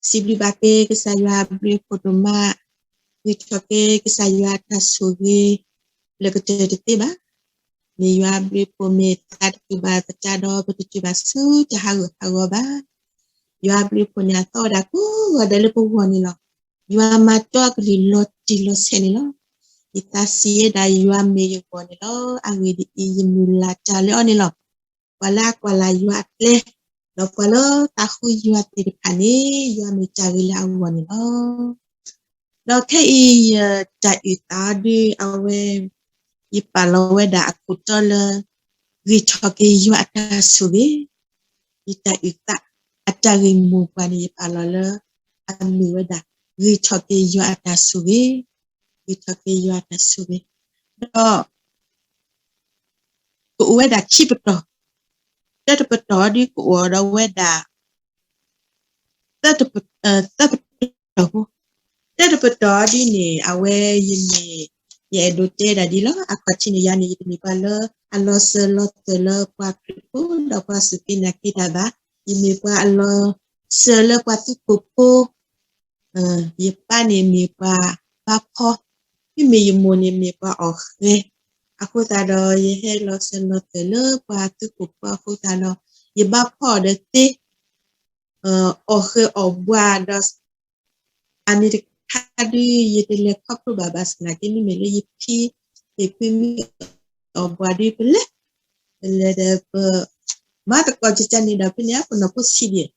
စံးဘျုးဘၣ်က့ၤကစၢ်ယွၤအဘျုးအဖှိၣ်ဒိၣ်မး, ဂံၢ်ထီၣ်က့ၤကစၢ်ယွၤအတၢ်ဆိၣ်ဂ့ၤ လၢကတၢၢ်တသ့ဘၣ်. မ့ၢ်ယွၤအဘျုးအဖှိၣ်မ့ၢ်တၢ်တတုၤဘၣ်သတးဒီး ပတတုၤဘၣ်ဆူတၢ်ဟးဂူာ်ဟးဂီၤဘၣ်. ယွၤအဘျုးအဖှိၣ်န့ၣ် အသီဝဲဒၣ်ကိးဂၤဒဲးလၢပဂီၢ်န့ၣ်လီၤ. ယွၤမၤတီအကလုၢ်လီၤတံၢ်လီၤဆဲးန့ၣ်လီၤ. ယသးစံးဝဲဒၣ် ယွၤမ့ၢ်ယဂီၢ်န့ၣ်လီၤ. အဂ့ၢ်ဒ်အံၤ, ယမုၢ်လၢ်တၢ်လၢအီၤန့ၣ်လီၤ. ပှၤလၢအကွၢ်လၢ်ယွၤအကျဲ, ဒီးပှၤလၢသးဃုယွၤသ့ၣ်တဖၣ်န့ၣ်, ယွၤမ့ၢ်တၢ်ဂ့ၤလၢအဂီၢ်န့ၣ်လီၤ. ဒီးခဲအံၤယတၢ်အုၣ်သးဒုးအဝဲ, ယပာ်လီၤဝဲဒၣ်အခိၣ်တီလၢ ဂံၢ်ထီၣ်က့ၤယွၤအတၢ်ဆိၣ်ဂ့ၤ, ယတၢ်အုၣ်သးအတၢ်ဂ့ၢ်မိၢ်ပှၢ်န့ၣ် ယပာ်လီၤလၢ အမ့ၢ်ဝဲဒၣ် ဂံၢ်ထီၣ်က့ၤယွၤအတၢ်ဆိၣ်ဂ့ၤ, ဂံၢ်ထီၣ်က့ၤယွၤအတၢ်ဆိၣ်ဂ့ၤ, ဒီး ကအိၣ်ဝဲဒၣ်ခံပတီၢ်, တၢတပတီၢ်ဒုးကအိၣ်ဒီးဝဲဒၣ် သၢပတီၢ်ဖိ, တၢတပတီၢ်ဒုးန့ၣ် အဝဲယမ့ၢ်, ယအဲၣ်ဒိးတဲဒၣ်ဒ်လီၤ. အခီၣ်ထံးန့ၣ်ယၤန့ၣ် ယတမ့ၢ်ပှၤလၢ အလီၤစၢၤလီၤသွဲၣ်လၢပှၤခရံာ်ဖိ ဒီးပှၤစူၢ်က့ၤနာ်က့ၤတၢ်ဘၣ်. ယမ့ၢ်ပှၤအလီၤစၢၤလၢပှၤသူခိၣ်ဖိ ယပၢ်န့ၣ်မ့ၢ်ပှၤဘါဖီ, မ့မ့ၢ်ယမိၢ်န့ၣ်မ့ၢ်ပှၤအီၣ်ဃဲၤ, အဃိသတးဒီး ယဟဲလီၤစၢၤလီၤသွဲၣ်လၢပှၤသူခိၣ်ဖိအဃိသတးဒီး ယဘါဖီအီၤဒီးသ့, အီၣ်ဃဲၤအီၣ်ဘှါဒီး အန့ၣ်တခါဒုး ယတလဲၤခီဖျိဘၣ်ဘၣ်ဆၣ်သနာ်က့ မ့မ့ၢ်လၢယဖံ ယဖံမ့ၢ်အီၣ်ဘှါဒုးပလဲၤ, ပလဲၤဒီးပ မၤသကိးကကန့ၣ်ဒီး ဖဲန့ၣ်ပနီၢ်ဖိဆံးဒံး, ဒီး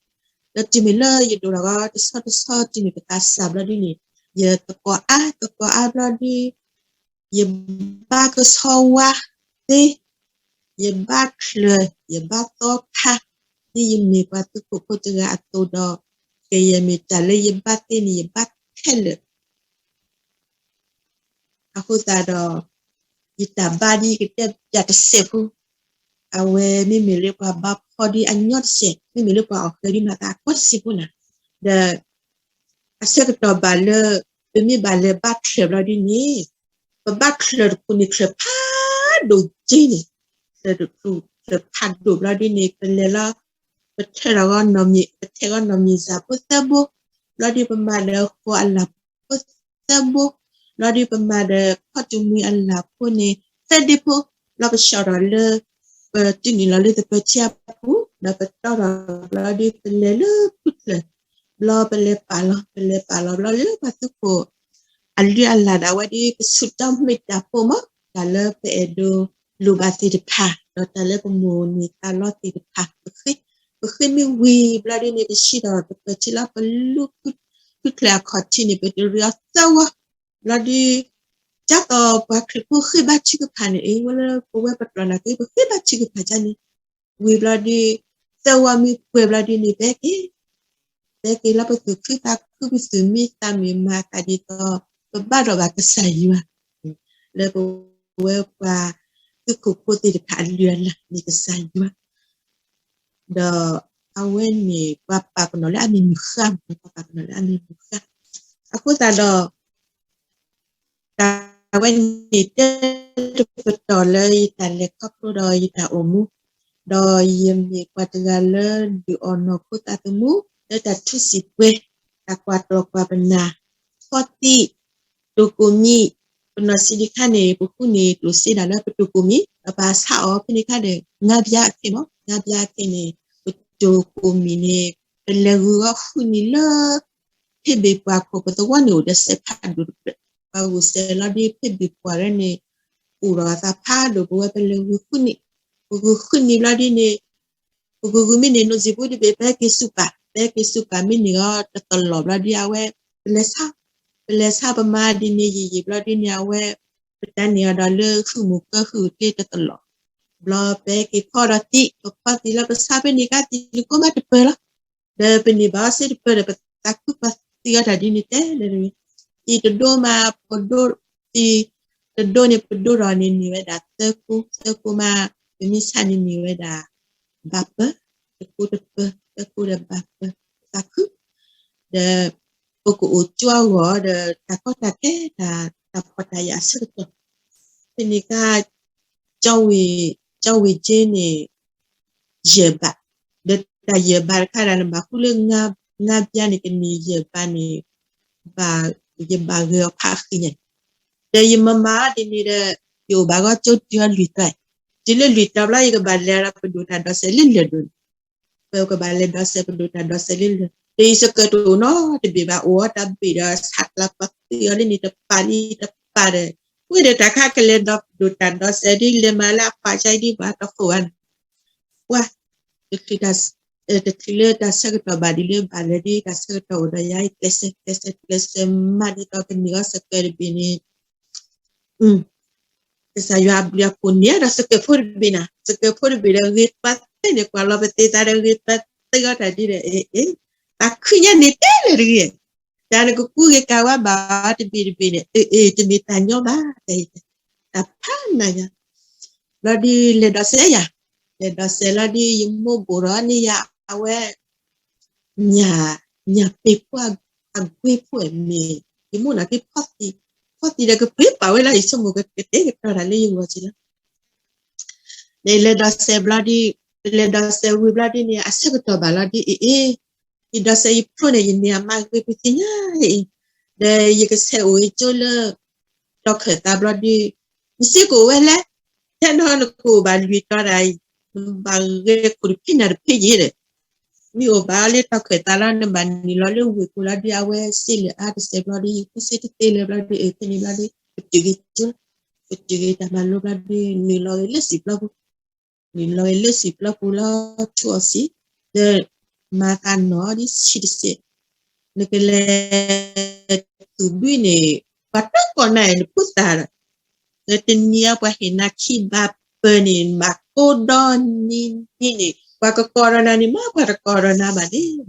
တုၤမ့ၢ်လၢယဒိၣ်ထီၣ်ဂီၤတဆီတဆီ တုၤမ့ၢ်ပသးစၢ်ဘျီဒုးန့ၣ် ယသကိးအါ သကိးအါဘျီဒုး ယဘါကဆီဝါသ့, ယဘါချၢၣ် ယဘါသီခါ, ဒ်ယမ့ၢ်ပှၤသူခိၣ်ဖိတဂၤအသိးဒီး ကယဲၢ်မ့ၢ်တၢ်လၢယဘါသ့န့ၣ် ယဘါခဲလၢာ် အဃိသတးဒီး ယတၢ်ဘါဒ်ယကတဲပျးတစဲးဖိ, အဝဲမ့မ့ၢ်လၢပှၤဘါဖီဒ်အညီတစဲး, မ့မ့ၢ်လၢပှၤအီၣ်ဃဲၤဒ်မၤသးအကီတစဲးဖိနၤ, ဒီး အဆၢကတီၢ်ဘၣ်လၢ ပမ့ၢ်ဘၣ်လဲၤဘါချၢၣ်ဘျီဒ်န့ၣ်, ပဘါချၢၣ်တခိၣ်န့ၣ် ချၢၣ်ဖးဒိၣ်က့န့ၣ်, ချၢၣ်တခိၣ် ချၢၣ်ဖးဒိၣ်ဘျီဒ်န့ၣ် ပလဲၤလီၤ, ပထဲထီၣ်ဂီၤနီၢ်မ့ၢ် ပထဲဂီၤနီၢ်မ့ၢ်စၢ်ဖိသၢဘိ, ဘျီဒ်ပမၤဒီးဃိးအလၣ်ဖိသၢဘိ, ဘျီဒ်ပမၤဒီးခီၣ်တမှံၤအလၣ်ဖိန့ၣ် သၢဒ့ဖိ, ဘျီပဆှီၣ်ထီၣ်လၢ ပတုၤနုာ်လီၤလၢသပၢၤထံအပူၤ, ဒီးပတီထီၣ်ဘျီဒ်ပလဲၤလၢဖုချၢၣ်, ဘျီပလဲၤပာ်လီၤ ပလဲၤပာ်လီၤဘျီလၢပှၤသူခိၣ် အလုၢ်အလၢ်ဒၣ်ဝဲဒ် ပဆူးတီမ့ၢ်တၢ်ပိာ်မး တၢ်လၢပအဲၣ်ဒိးလိၣ်ဘၣ်သ့ၣ်တဖၣ် ဒီးတၢ်လၢပမိၢ်န့ၢ်သးလီသ့ၣ်တဖၣ် ပဃ့, ပဃ့မ့ၢ်ဝံၤဘျီဒ်န့ၣ် ပဆှီထီၣ်သပၢၤထံလီၤ ပလူၤဖုချၢၣ်အခီၣ်ထံးန့ၣ် ပတရံးအီၤသၢဝီ, ဘျီဒ် ဒ်သိးပှၤခရံာ်ဖိဃ့ဘါထုကဖၣ်န့ၣ် အ့ၣ် ဝဲလၢပဝဲပတြီၢ်နာ်က့ ပဃ့ဘါထုကဖၣ်ဒ်န့ၣ်, ဝံၤဘျီဒ် သၢဝီမ့ၢ်ပှဲၤဘျီဒ်န့ၣ် ပဟဲက့ၤ, ပဟဲက့ၤလၢပသူၣ်ခုသးခု ပသူၣ်မံသးမုာ်မၤသးဒ်သိး ပဘါထီၣ်ဘၣ်ကစၢ်ယွၤ လၢပဝဲပှၤသူခိၣ်ဖိသ့ၣ်တဖၣ်အလုၢ်အလၢ်န့ၣ်ကစၢ်ယွၤ, ဒီးအဝဲန့ၣ် ပှၤပာ်ပနီၣ်လၢအမ့ၢ်မုၢ်ဃါ, ပှၤပာ်ပနီၣ်လၢအမ့ၢ်မုၢ်ဃါ, အဃိသတးဒီး တၢ်ဝဲန့ၣ် တၢတပတီၢ်လၢယတၢ်လဲၤခီဖျိဒီးယတၢ်အိၣ်မူ, ဒီးယမ့ၢ်ပှၤတဂၤလၢဒုးအီၣ်နီၢ်ခိသးသမူ လၢတၢ်ထူစံာ်ပှဲၤ, တၢ်ကွၢ်တြီၤကွၢ်ပနၢ်, ဖီသံး, တိၢ်ကိၢ်မံၤ, ပနီၢ်စံးဒံးခါန့ၣ် ပဃုန့ၢ်ကျိၣ်စ့ဒၣ်လၢပတိၢ်ကိၢ်မံၤ ဒီးပဆါအီၤဖဲန့ၣ်ခါဒီး ငါးပြားအခ့မး, ငါးပြားအခ့န့ၣ် ပတိၢ်ကိၢ်မံၤန့ၣ် ပလဲၤဂုာ်အီၤဃုနံၤလၢ ဖဲဘ့ၣ်ပှၢ်ခိၣ် ပသဝီန့ၣ်အိၣ်ဒီးစဲးဖးဒိၣ်တဖျၢၣ်, ပှၤဂုာ်စဲးလီၤဒ်ဖဲဘ့ၣ်ပှၢ်န့ၣ် အိၣ်ဒီးအသးဖးဒိၣ် ပဝဲပလဲၤဂုာ်ဃုနံၤ, ပဂုာ်ဃုနံၤဘျီဒ်န့ၣ် ပဂုာ်ဂုာ်မ့ၢ်န့ၣ် နိၣ်စံာ်ပူၤဒ်ဘ့ၣ် ပဟဲက့ၤစူးပာ်, ပဟဲက့ၤစူးပာ်မ့ၢ်န့ၣ်ဒီး တသလီၢ်ဘျီဒ်အဝဲ ပလဲၤဆါ, ပလဲၤဆါပမၤဒ်န့ၣ်ယံာ်ယံာ်ဘျီဒ်န့ၣ် အဝဲ ပတၢ်န့ၢ်အီၤဒီးလၢဃုမုၢ်ကၢဃုကျ့တသလီၢ်, ဘျီပဟဲက့ၤဖီဒီးသံး, ပဖီသံးလၢပဆါဖဲန့ၣ်ခါ သံးတကိးမးတပၢၢ်လီၤ, ဒီးပန့ၢ်ဘၣ်အီၤစ့တပၢၢ်ဒီး ပသးခုပသံးအီၤတၢ်ဒ်န့ၣ်တဲ, သံးတဒိမး ပဒိ, သံးတဒိန့ၣ် ပဒိထီၣ်န့ၣ်န့ၢ်ဝဲဒၣ်သၢကိ, သၢကိမး ပမ့ၢ်ဆါန့ၣ်န့ၢ်ဝဲဒၣ် ဘၣ်ပၢၢ်, သၢကိတပၢၢ်, သၢကိဒီးဘၣ်ပၢၢ်, သးခု, ဒီး ပကအိၣ်ကၠိအဂီၢ်ဒီး တၢ်ကီတၢ်ခဲ တၢ်, တၢ်ဖှီၣ်တၢ်ယာ်အဆၢကတီၢ်, ဖဲန့ၣ်ခါ ကၠီဝ့ၢ်, ကၠီဝ့ၢ်က့န့ၣ် ယဲၢ်ဘး, ဒီးတၢ်ယဲၢ်ဘးတခါဒၣ် နဘၣ်ဃုလၢ ငါး, နါဘျါန့ၣ်ကန့ၢ်ယဲၢ်ဘးန့ၣ် ဘၣ်, ယဘၣ်ဂဲၤအီၤဖးဃံညါန့ၣ်, ဒီးယမၤမၤအီၤဒ်န့ၣ်ဒီး ယအိၣ်ဘၣ်ဂီၢ်ကၠိတုၤအီၤလွံၢ်တီၤ, တုၤလၢလွံၢ်တီၤဘျီ ယကဘၣ်လဲၤဒီးပဒိၣ်တၢ်ဒိးစဲးလၢလၢၢ်ဒိၣ်န့ၣ်, ပကဘၣ်လဲၤဒိးစဲးပဒိၣ်တၢ်ဒိးစဲးလၢလၢၢ်, ဒီးယစကဲးတအိၣ်နီတဘ့ၣ်ဘၣ် အိၣ်အီၤတၢ်ဘ့ၣ်ဒီးဆးကျးပသံအီၤလၢန့ၣ်တပၤလံတပၤဒီး, ဝံၤဒီးတၢ်ခါကလဲၤဒီးပဒိၣ်တၢ်ဒိးစဲးဒ်လဲၤမၤလၢအပာ်ကါဒ်ဘၣ်တဃိးဘၣ်န့ၣ်, ပှၤ တချုးတၢ်, တချုးလၢတၢ်ဆၢကတီၢ်ဘၣ်ဒ်လၢဘၣ်လဲၤဒ်တၢ်ဆၢကတီၢ်အိၣ်ဒီးယၤ ကျဲးစၢးကျဲးစၢးကျဲးစၢးမၤဒ်သိးကန့ၢ်အီၤစကဲးတဘ့ၣ်န့ၣ်, ကစၢ်ယွၤအဘျုးအဖှိၣ်န့ၢ်ဒီးစကဲးဖိတဘ့ၣ်န့ၣ်, စကဲးဖိတဘ့ၣ်ဒီးဂ့ၤပှၤသ့န့ၣ် ကွၢ်လီၤပသ့သးဒီးဂ့ၤပှၤသ့အီၤတၢ်ဒ်ဒီး အ့ၣ်အ့ၣ်, တၢ်ခုညါန့ၣ်တဲလၢာ်တဂ့ၤ, တၢ်နကကူဂ့ၤကၤဝါဘၣ်အီၤတဘ့ၣ်တဘ့ၣ်န့ၣ် အ့ၣ်အ့ၣ် တမ့ၢ်တၢ်ညီဘၣ်, တၢ်ဖးနးယၤ, ဘျီဒ်လဲၤဒိးစဲးယၤ, လဲၤဒိးစဲးလီၤဒ်ယမိၢ်ဘိၣ်ထီၣ်န့ၢ်ယၤအဝဲ ညၣ်, ညၣ်ပ့ၤဖိအကွ့ဖိမ့ၢ်, ယမိၢ်န့ၣ်က့ၤဖီသံ, ဖီသံဒီးကပ့ၤပာ်ဝဲလၢယဆိကမိၣ်ကတဲာ်ကတီၤတၢ်လၢယဂီၢ်က့လီၤ, ဒီးလဲၤဒိးစဲးဘျီဒ်, လဲၤဒိးစဲးဝံၤဘျီဒ်န့ၣ် အဆၢကတီၢ်ဘၣ်လီၤဒ်အ့ၣ်အ့ၣ်, ယဒိးစဲးယဖျိန့ၣ် ယန့ၢ်အမါဂ့ၤပသ့ၣ်ညါအံၤ, ဒီးယကဆဲးအိၣ်အကၠိလၢ တီၢ်ခၢၣ်သးဘျီဒ်, နစ့ကအိၣ်ဝဲလဲၣ်, ထဲနီၤနကအိၣ်ဘၣ်လွံၢ်တီၤဒၣ်အံၤ, နဘၣ်ဂဲၤခိၣ်တဖ့နၤတဖ့ယ့ၤဒီး, မ့ၢ်အိၣ်ဘၣ်လၢတီၢ်ခၢၣ်သးလီၤ နဘၣ်နုာ်လီၤလၢဝ့ၢ်ပူၤလီၤဒ်အဝဲစ့လၢအါတစဲးဘျီဒ် ယကူစ့တသ့လၢဘျီဒ်အ့ၣ်ဖဲန့ၣ်ဘျီဒ် ပတုာ်က့ၤကၠိ, ပတုာ်က့ၤတၢ်မၤလိဘျီဒ် နုာ်လီၤဂ့ၤလၢစံာ်ပျီပူၤ, နုာ်လီၤဂ့ၤလၢစံာ်ပျီပူၤလီၤ ထူအီၤစံာ်, ဒီးမၤသးနီၣ်ဒ်ဆံးတစဲး, နကလဲၤ သူၣ်ဘံန့ၣ် ပှၤတကိးနၤအံၤနဖိသၣ်ဒီး, ဒီးတနံၤအံၤပှၤဟ့ၣ်နၤခံဘးပၢၢ်န့ၣ် ဘၣ်ကိးဒီနံၤနံၤန့ၣ် ပှၤကကိးဒီးနၤန့ၣ် မ့ၢ်ပှၤတကိးဒီးနၤဘၣ်န့ၣ်,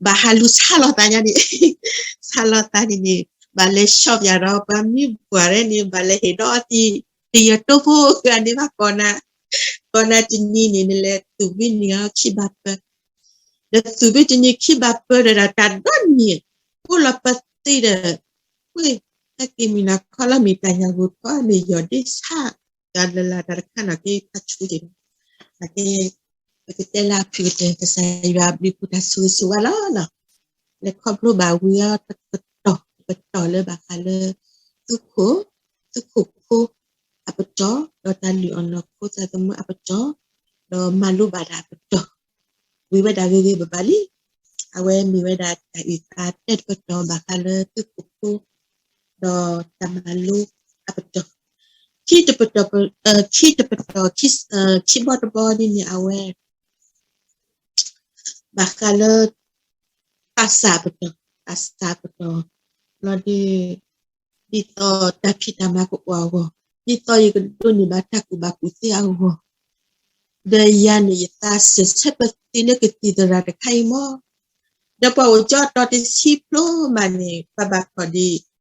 ဘၣ်ဟးလူၤဆါလီၤသးညါန့ၣ်, ဆါလီၤသးန့ၣ်န့ၣ် ဘၣ်လဲၤဆီၣ်ပၠးဒီးပှၤမံပှၤရဲၣ်န့ၣ် ဘၣ်လဲၤဟ့ၣ်ဒီးအီၤသံ, တယၢၤတိဖိဂၤန့ၣ်ဘၣ်ကိးနၤ, ကိးနၤတနံၤန့ၣ် နလဲၤသူၣ်ဘံန့ၢ်အီၤခံဘးပၢၢ် ဒီးသူၣ်ဘံတနံၤခံဘးပၢၢ်ဒီးတၢ်ဒီနံၤ, အိၣ်လီၤပသံဒီး, ဝ့ၢ်, ဟဲက့ၤမုၢ်နၤခီလီၤမ့ၢ်တၢ်ညၣ်ဂိၢ်ထီၣ်မ့ၢ်ယီၢ်ဒ့ဆၣ်, တၢ်လၢလၢတၢ်တခါနီၣ်က့ၤဖးဆူက့ၤ, အကဲ, ပကတဲလၢအဖုၣ်ကတၢၢ် ကစၢ်ယွၤအဘျုးအဖှိၣ်တၢ်ဆိၣ်ဂ့ၤဆိၣ်ဝါလီၤနီၤ, လဲၤခီဖျိဘၣ်ဝံၤအီၤတကတီၢ်, တကတီၢ်လၢဘၣ်ဃးလၢ, သုးခိၣ်, သုးခိၣ်ဖိ, အပတီၢ်, ဒီးတၢ်လုၢ်အီၣ်လီၤခိသးသမူအပတီၢ်, ဒီးမၤလိဘၣ်တၢ်အပတီၢ်, ဝံၤဝဲဒၣ်ဂ့ၤဂ့ၤဘၣ်ဘၣ်လံ, အဝဲမ့ၢ်ဝဲဒၣ်တၢ်အုၣ်သးတဲတကတီၢ်ဘၣ်ဃးလၢသုးခိၣ်ဖိ, ဒီးတၢ်မၤလိအပတီၢ်, ခံတပတီၢ်, ခံတပတီၢ်, ခံဘီတဘီဒ်န့ၣ် အဝဲ ဘၣ်ဃးလၢ သးစၢ်အပတီၢ်, သးစၢ်အပတီၢ်, ဘျီဒ်, ဒ်သိးတၢ်ဖံးတၢ်မၤကအိၣ်အဂီၢ်, ဒ်သိးယကဒိးန့ၢ်ဘၣ်တၢ်ကူၣ်ဘၣ်ကူၣ်သ့အဂီၢ်, ဒီးယၤန့ၣ်ယသးစဲးဆၢပသံလၢကသံၣ်သရၣ်တခါအံၤမီၢ်, ဒီးပှၤအိၣ်ကၠီတီၤတဆံဖျိမးန့ၣ် ပှၤဘၣ်ထီၣ်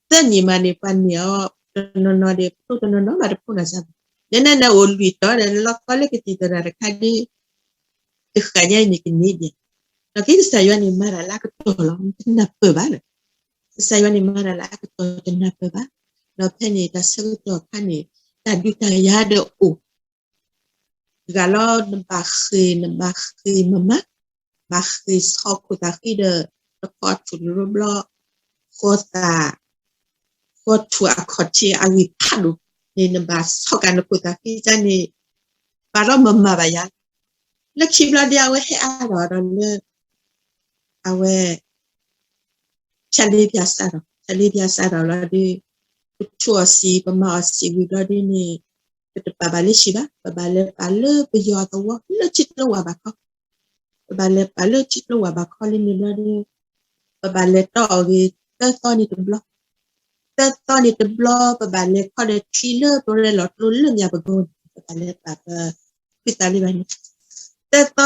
ဒံး သၢနံၣ်မးန့ၣ် ပှၤန့ၢ်အီၤတနီၤနီၤဒီး ဖျိတနီၤနီၤဘၣ်တဖျိနီၤစ့ၢ်, နနၢ်နၢ်အိၣ်လွံၢ်တီၤဒီး နလီၤကီလၢကသံၣ်သရၣ်တခါဒ် တဃၣ်ညါအံၤန့ၣ်ကန့ၢ်ဒံး, ဒီးက့ၤကစၢ်ယွၤန့ၣ်မၤတၢ်လၢအကတီၢ်လီၤ တနၢ်ပၢၢ်ဘၣ်, ကစၢ်ယွၤန့ၣ်မၤတၢ်လၢအကတီၢ်တနၢ်ပၢၢ်ဘၣ်, ဒီးဖဲန့ၣ်တၢ်ဆၢကတီၢ်အခါန့ၣ် တၢ်ဒုးတၢ်ယၤဒီးအိၣ် တဂၤလီၤ နဘၣ်ဃ့ၢ် နဘၣ်ဃ့ၢ်မၤမၤ, ဘၣ်ဃ့ၢ်ဆီၣ်ခိၣ်သၣ်ဃံဒီး တခီထူၣ်တရိဘျီ, ဃီသၣ်, ဃီထူၣ်အခီၣ်ထံးအဂံၢ်ဖးဒိၣ်န့ၣ် နဘၣ်ဆီၣ်ကၢ်နခိၣ်သၣ်ဃံတၢ်န့ၣ်, ဘၣ်ဒီးမၤမၤဘၣ်ယၤ, လၢခံဘျီဒ်အဝဲဟဲအါထီၣ်ဒီးလၢ အဝဲ ဖၠၣ်လ့ဖၠၣ်စးထီၣ်, ဖၠၣ်လ့ဖၠၣ်စးထီၣ်လီၤဒီး ပထူအီၤစံာ် ပမၤအီၤစံာ်ဝံၤဘျီဒ်န့ၣ် ပတပာ်ဘၣ်လၢဆံးဘၣ်, ပဘၣ်လဲၤပာ်လၢပယီၤအသဝီ လၢထံကျိဝၢ်ဘးခီ, ပဘၣ်လဲၤပာ်လၢထံကျိဝၢ်ဘးခီလံန့ၣ်ဘျီဒ် ပဘၣ်လဲၤတီအီၤဂ့ၤ သၢသီန့ၣ်တဘျီ, သၢသီန့ၣ်တဘျီ ပဘၣ်လဲၤခီဒီးချံလၢပရဲလီၤကျိလၢမၠၣ်ပကိန့ၣ် ပဘၣ်လဲၤပာ်ပ ဖုသးလံဘၣ်န့ၣ်, သၢသီ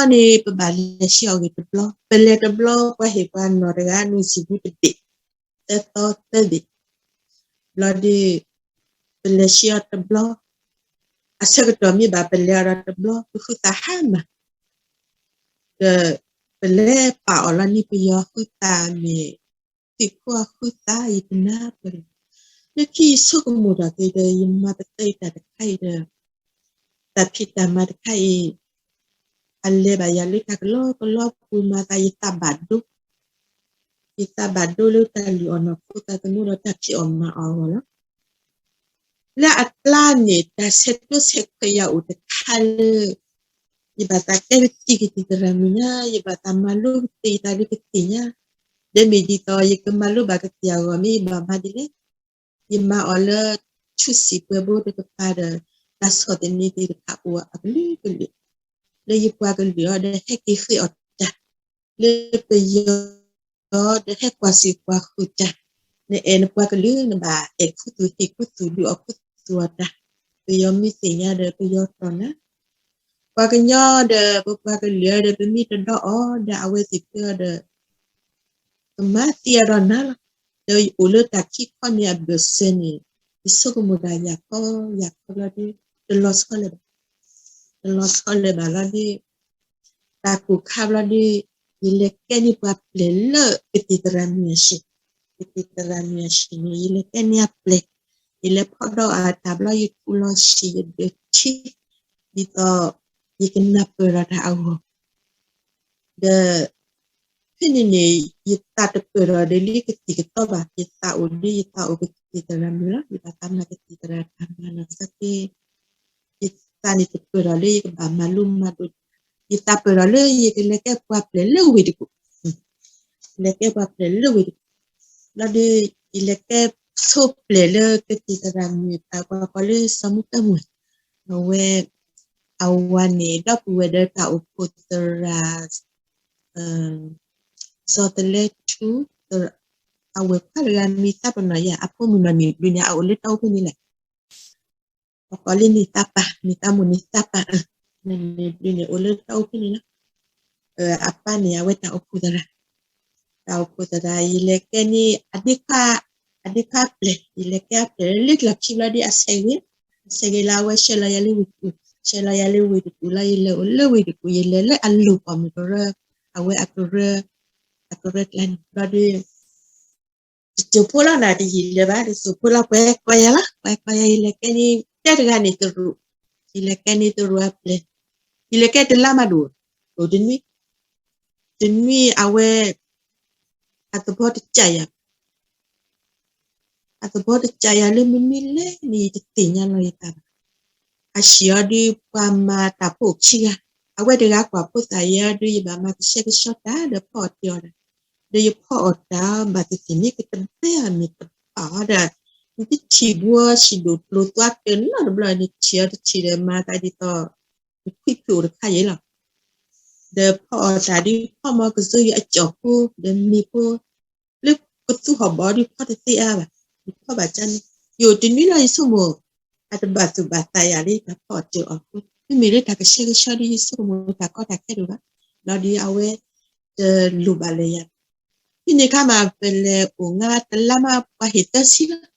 န့ၣ် ပဘၣ်လဲၤဆှၢအီၤဂ့ၤတဘျီ, ပလဲၤတဘျီ ပှၤဟ့ၣ်ပှၤနီၢ်တဂၤ နုာ်စံာ်ပူၤတဘ့ၣ်, သၢသီသၢဘ့ၣ်, ဘျီဒ် ပလဲၤဆှၢအီၤတဘျီ, အဆၢကတီၢ်မ့ၢ်ဘၣ်ပလဲၤအီၤဒီးတဘျီ ပဃုသးဟါမၢ်, ဒီး ပလဲၤပာ်အီၤလီၤန့ၣ် ပယီၤဃုသးမ့ၢ် သံၣ်ခိၣ်အဃုသး ယတနၢ်ပၢၢ်, လၢခံယဆိကမိၣ်ထီၣ်က့ၤဒီး ယမၤပသးတၢ်တခါအံၤဒီး တၢ်ဖံးတၢ်မၤတခါအံၤ အလဲၤဘၣ်ယၤလၢတၢ်ကလီကလီပူၤမၤသး ယသးဘၣ်ဒိ, ယသးဘၣ်ဒိလၢတၢ်လုၢ်အီၣ်နီၢ်ခိသးသမူဒီးတၢ်ဖံးအီၣ်မၤအီၣ်အဂီၢ်လီၤ. လၢအကျါန့ၣ် တၢ်ဆဲးကျိးဆဲးခွဲးယၤအိၣ်တခါလၢ ယဘၣ်သးကဲကသံၣ်ကသံၣ်သရၣ်မုၣ်ညါ, ယဘၣ်သးမၤလိကသ့ၣ်ယသးလၢကသ့ၣ်ညါ, ဒီးမ့ၢ်ဒ်သိး ယကမၤလိဘၣ်ကသ့ၣ်အဂီၢ် မ့ၢ်ယဘၣ်မၤဒ်လဲၣ်. ယမၤအီၤလၢ ထူစံာ်ပှဲၤဘိတကပၤဒီး တၢ်ဆီၣ်သနံးသ့ၣ်တဖၣ်အိၣ်အကလုာ်ကလုာ် လၢယပှၤကလုာ်အီၤဒီး ဟဲက့ၤဃ့အီၣ်တၢ် လၢပယီၤဒီး ဟဲကွၢ်စ့ၢ်ကွၢ်ဃုာ်တၢ်, နအဲၣ်နပှၤကလုာ် နဘၣ်အဲၣ်ခူသူၣ်ဟ့ၣ်ခူသူၣ် ဒုးအီၣ်ခူသူၣ်အီၣ်တၢ်, ပယီၤမ့ၢ်သ့ၣ်ညါဒီး ပယီၤတီၢ်နၤ, ပှၤကညီဒီး ပပှၤကလုာ်ဒီး ပမ့ၢ်တဒီးအီၤဒီး အဝဲသ့ၣ်ဖဲအီၤဒီး ကမၤသံအဒီးနၤလီၤ. ဒီးအိၣ်လၢတၢ်ခံခီန့ၣ်အဘၢၣ်စၢၤန့ၣ် ယဆိကမိၣ်ဒၣ်ယၤခီယၤခီဘျီဒီး တလီၤဆီလၢၤဘၣ်, တလီၤဆီလၢၤဘၣ်လီၤဒီး တၢ်ကိၢ်ခါဘျီဒီး ယလဲၤကဲန့ၢ်ပှၤပျဲၢ်လၢကသံၣ်သရၣ်မုၣ်အဟံၣ်, ကသံၣ်သရၣ်မုၣ်အဟံၣ်န့ၣ် ယလဲၤကဲန့ၢ်အပျဲၢ်, ယလဲၤဖီၣ်ဒီးအတၢ်ဘျီ ယထူလီၤဆံးယဒၢးထံ, ဒ်သိး ယကနၢ်ပၢၢ်ဒီးတၢ်အဂီၢ် ဒီး ဖဲန့ၣ်န့ၣ် ယသးတပၢၢ်ဒီးဒီးလံကသံၣ်ကသီဘၣ်, ယသးအိၣ်ဒီး ယသးအိၣ်ကသံၣ်သရၣ်မုၣ်လီၤ, ယဘၣ်သးမၤကသံၣ်သရၣ်တၢ်မၤနီၢ်ကစၢ်က့, ယသးန့ၣ်တပၢၢ်ဒီးလၢယကဘၣ်မၤလိမၤဒိး, ယသးပၢၢ်ဒီးလၢယကလဲၤကဲပှၤပျဲၢ်လၢဝ့ၢ်တကူၣ်, လဲၤကဲပှၤပျဲၢ်လၢဝ့ၢ်တကူၣ်, လီၤဒီး ယလဲၤကဲဆိပျဲၢ်လၢကသံၣ်သရၣ်မုၣ်တၢ်ကွၢ်ကွၢ်လၢစီၤမူတၢ်မုၢ်, အဝဲ အဝၤန့ၣ် ဒီပုၢ်ဝဲၢ်ဒီးတၢ်အိၣ်ဖှိၣ်သရၣ် စီၤသလဲထူ, အဝဲၢ်ခွါတဂၤမံၤသးပနီၣ်ယၤ အဖိမုၣ်နီၢ်န့ၣ်ဘျုးန့ၣ် အအိၣ်လၢတၢ်အိၣ်ဖဲန့ၣ်လဲၣ်, ပကိးလၢန့ၣ်သးပၢ်, န့ၣ်သးမိၢ်န့ၣ်သးပၢ်, န့ၣ်ဘျုးန့ၣ် အိၣ်လၢတၢ်အိၣ်ဖဲန့ၣ်လီၤ. အပၢ်န့ၣ် အဝဲတၢ်အိၣ်ဖှိၣ်သရၣ်, တၢ်အိၣ်ဖှိၣ်သရၣ် ယလဲၤကဲန့ၢ် အဒ့ခွါ, အဒ့ခွါပျဲၢ်, ယလဲၤကဲအပျဲၢ်လၢလၢကျီၢ်ခံဘျီဒီး အဆဲးဂ့ၤ, အဆဲးဂ့ၤလၢအဝဲဆှၢလီၤယၤလၢဝ့ၢ်တကူၣ်, ဆှၢလီၤယၤလၢဝ့ၢ်တကူၣ်လီၤ, ယလဲၤအိၣ်လၢဝ့ၢ်တကူၣ် ယလဲၤလၢအလိၤပိာ်မုၣ်ကရၢ, အဝဲအကရၢ, အကရၢကျါန့ၣ်ဘျီဒီး တစိၢ်ဖိလီၤနၤ တယံာ်လၢၤဘၣ်, တစိၢ်ဖိလီၤ ပှၤဟဲကိးယၤလီၤ, ပှၤဟဲကိးယၤ ယလဲၤကဲန့ၢ် တဲတဂၤန့ၣ်တရူး, ယလဲၤကဲန့ၢ်တရူးအပျဲၢ်, ယလဲၤကဲတလါမးဒိၣ်, အိၣ်တနွံ, တနွံအဝဲ အသဘီတကးယၤ, အသဘီတကးယၤလၢမနုၤလဲၣ်န့ၣ် ယတသ့ၣ်ညါလီၤယသးဘၣ်. အဟံၣ်အီၤဒီး ပှၤမၤတၢ်ဖိခံဂၤ, အဝဲတဂၤကွၢ်ဖိသၣ်ယဲအီၤဒီး ယဘၣ်မၤကဆှဲကဆှီတၢ်ဒီးဖီအီၣ်တ့ၢ်အီၤဒီး, ဒီးယဖီအီၣ်တၢ်ဘၣ်သ့ၣ်သ့ၣ်န့ၣ် ကတဘဲအမ့ၢ်တဘၣ်အီၤဒီး, နတထံၣ်ဘှီဆံးဒိၣ်ကျိၤသွါတၢ်နီတဘျီန့ၣ် ထံၣ်အီၤတထံၣ်ဒီး မၤသးဒ်သိး နခွံဖုအိၣ်တခါယဲလီၤ. ဒီးဖီအီၣ်တၢ်ဒီး ဖီမီကစိယအကၠီၣ်ဖိ ဒီးမ့ၢ်ဖိ လၢကသူဟီၣ်ဘီဒီးဖီတသ့အါဘၣ်, ယဖီဘၣ်ကန့ၣ်, ယအိၣ်တနွံလီၤယဆိကမိၣ်, အတဘၣ်သူၣ်ဘၣ်သးယၤလၢတၢ်ဖီအီၣ်တ့ၢ်အီၤဖိ, မ့မ့ၢ်လၢတၢ်ကဆှဲကဆှီဒီးယဆိကမိၣ်တၢ်ကီတၢ်ခဲဒိၣ်ဘၣ်, လီၤဒီးအဝဲ တလိၣ်ဘၣ်လၢၤယၤ, ဖဲန့ၣ်ခါမး ပလဲၤအိၣ်ငါတလါမး ပှၤဟ့ၣ်သၢဆံလီၤ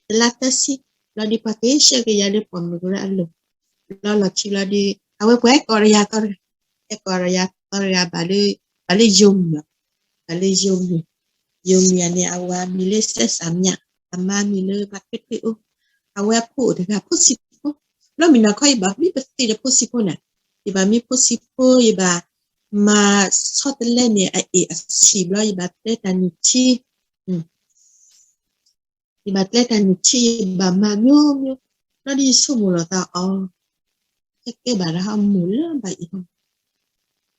တလါသၢဆံ, လီၤဒီးပှၤက့ၤဆှၢက့ၤယၤလၢပိာ်မုၣ်ကရၢအလိၤ, လီၤလီၢ်ခံလီၤဒီး အဝဲပှၤဟဲကိးဒီးယၤသီတဂၤ, ဟဲကိးဒီးယၤသီတဂၤ ဘၣ်လၢ ဘၣ်လၢယိၤမုၣ်, ဘၣ်လၢယိၤမုၣ်, ယိၤမုၣ်အန့ၣ် အဝၤမံၤလၢစဲးစၢ်မၠး, အမါမံၤလၢမၤထွဲထွဲအိၣ်, အဝဲအဖိအိၣ်တဂၤဖိဆံးဖိ, ဘျီမုၢ်နၤခီ ယဘၣ်မံပသ့ၣ်ဒီးဖိဆံးဖိန့ၣ်, ယဘၣ်မံဖိဆံးဖိ ယဘၣ် မၤဆီတလဲန့ၣ် အအ့ၣ်အဆံးဘျီ ယဘၣ်ကျဲတၢ်နုၢ်ထံ ယဘၣ်ကျဲတၢ်နုၢ်ထံ ယဘၣ်မၤမျိုးမျိုး, ဘျီဒီးယဆိကမိၣ်လီၤသးအီၤ, ဟဲကဲဘၣ်တၢ်ဟီမိၢ်လၢဘၣ်အံၤဟီ,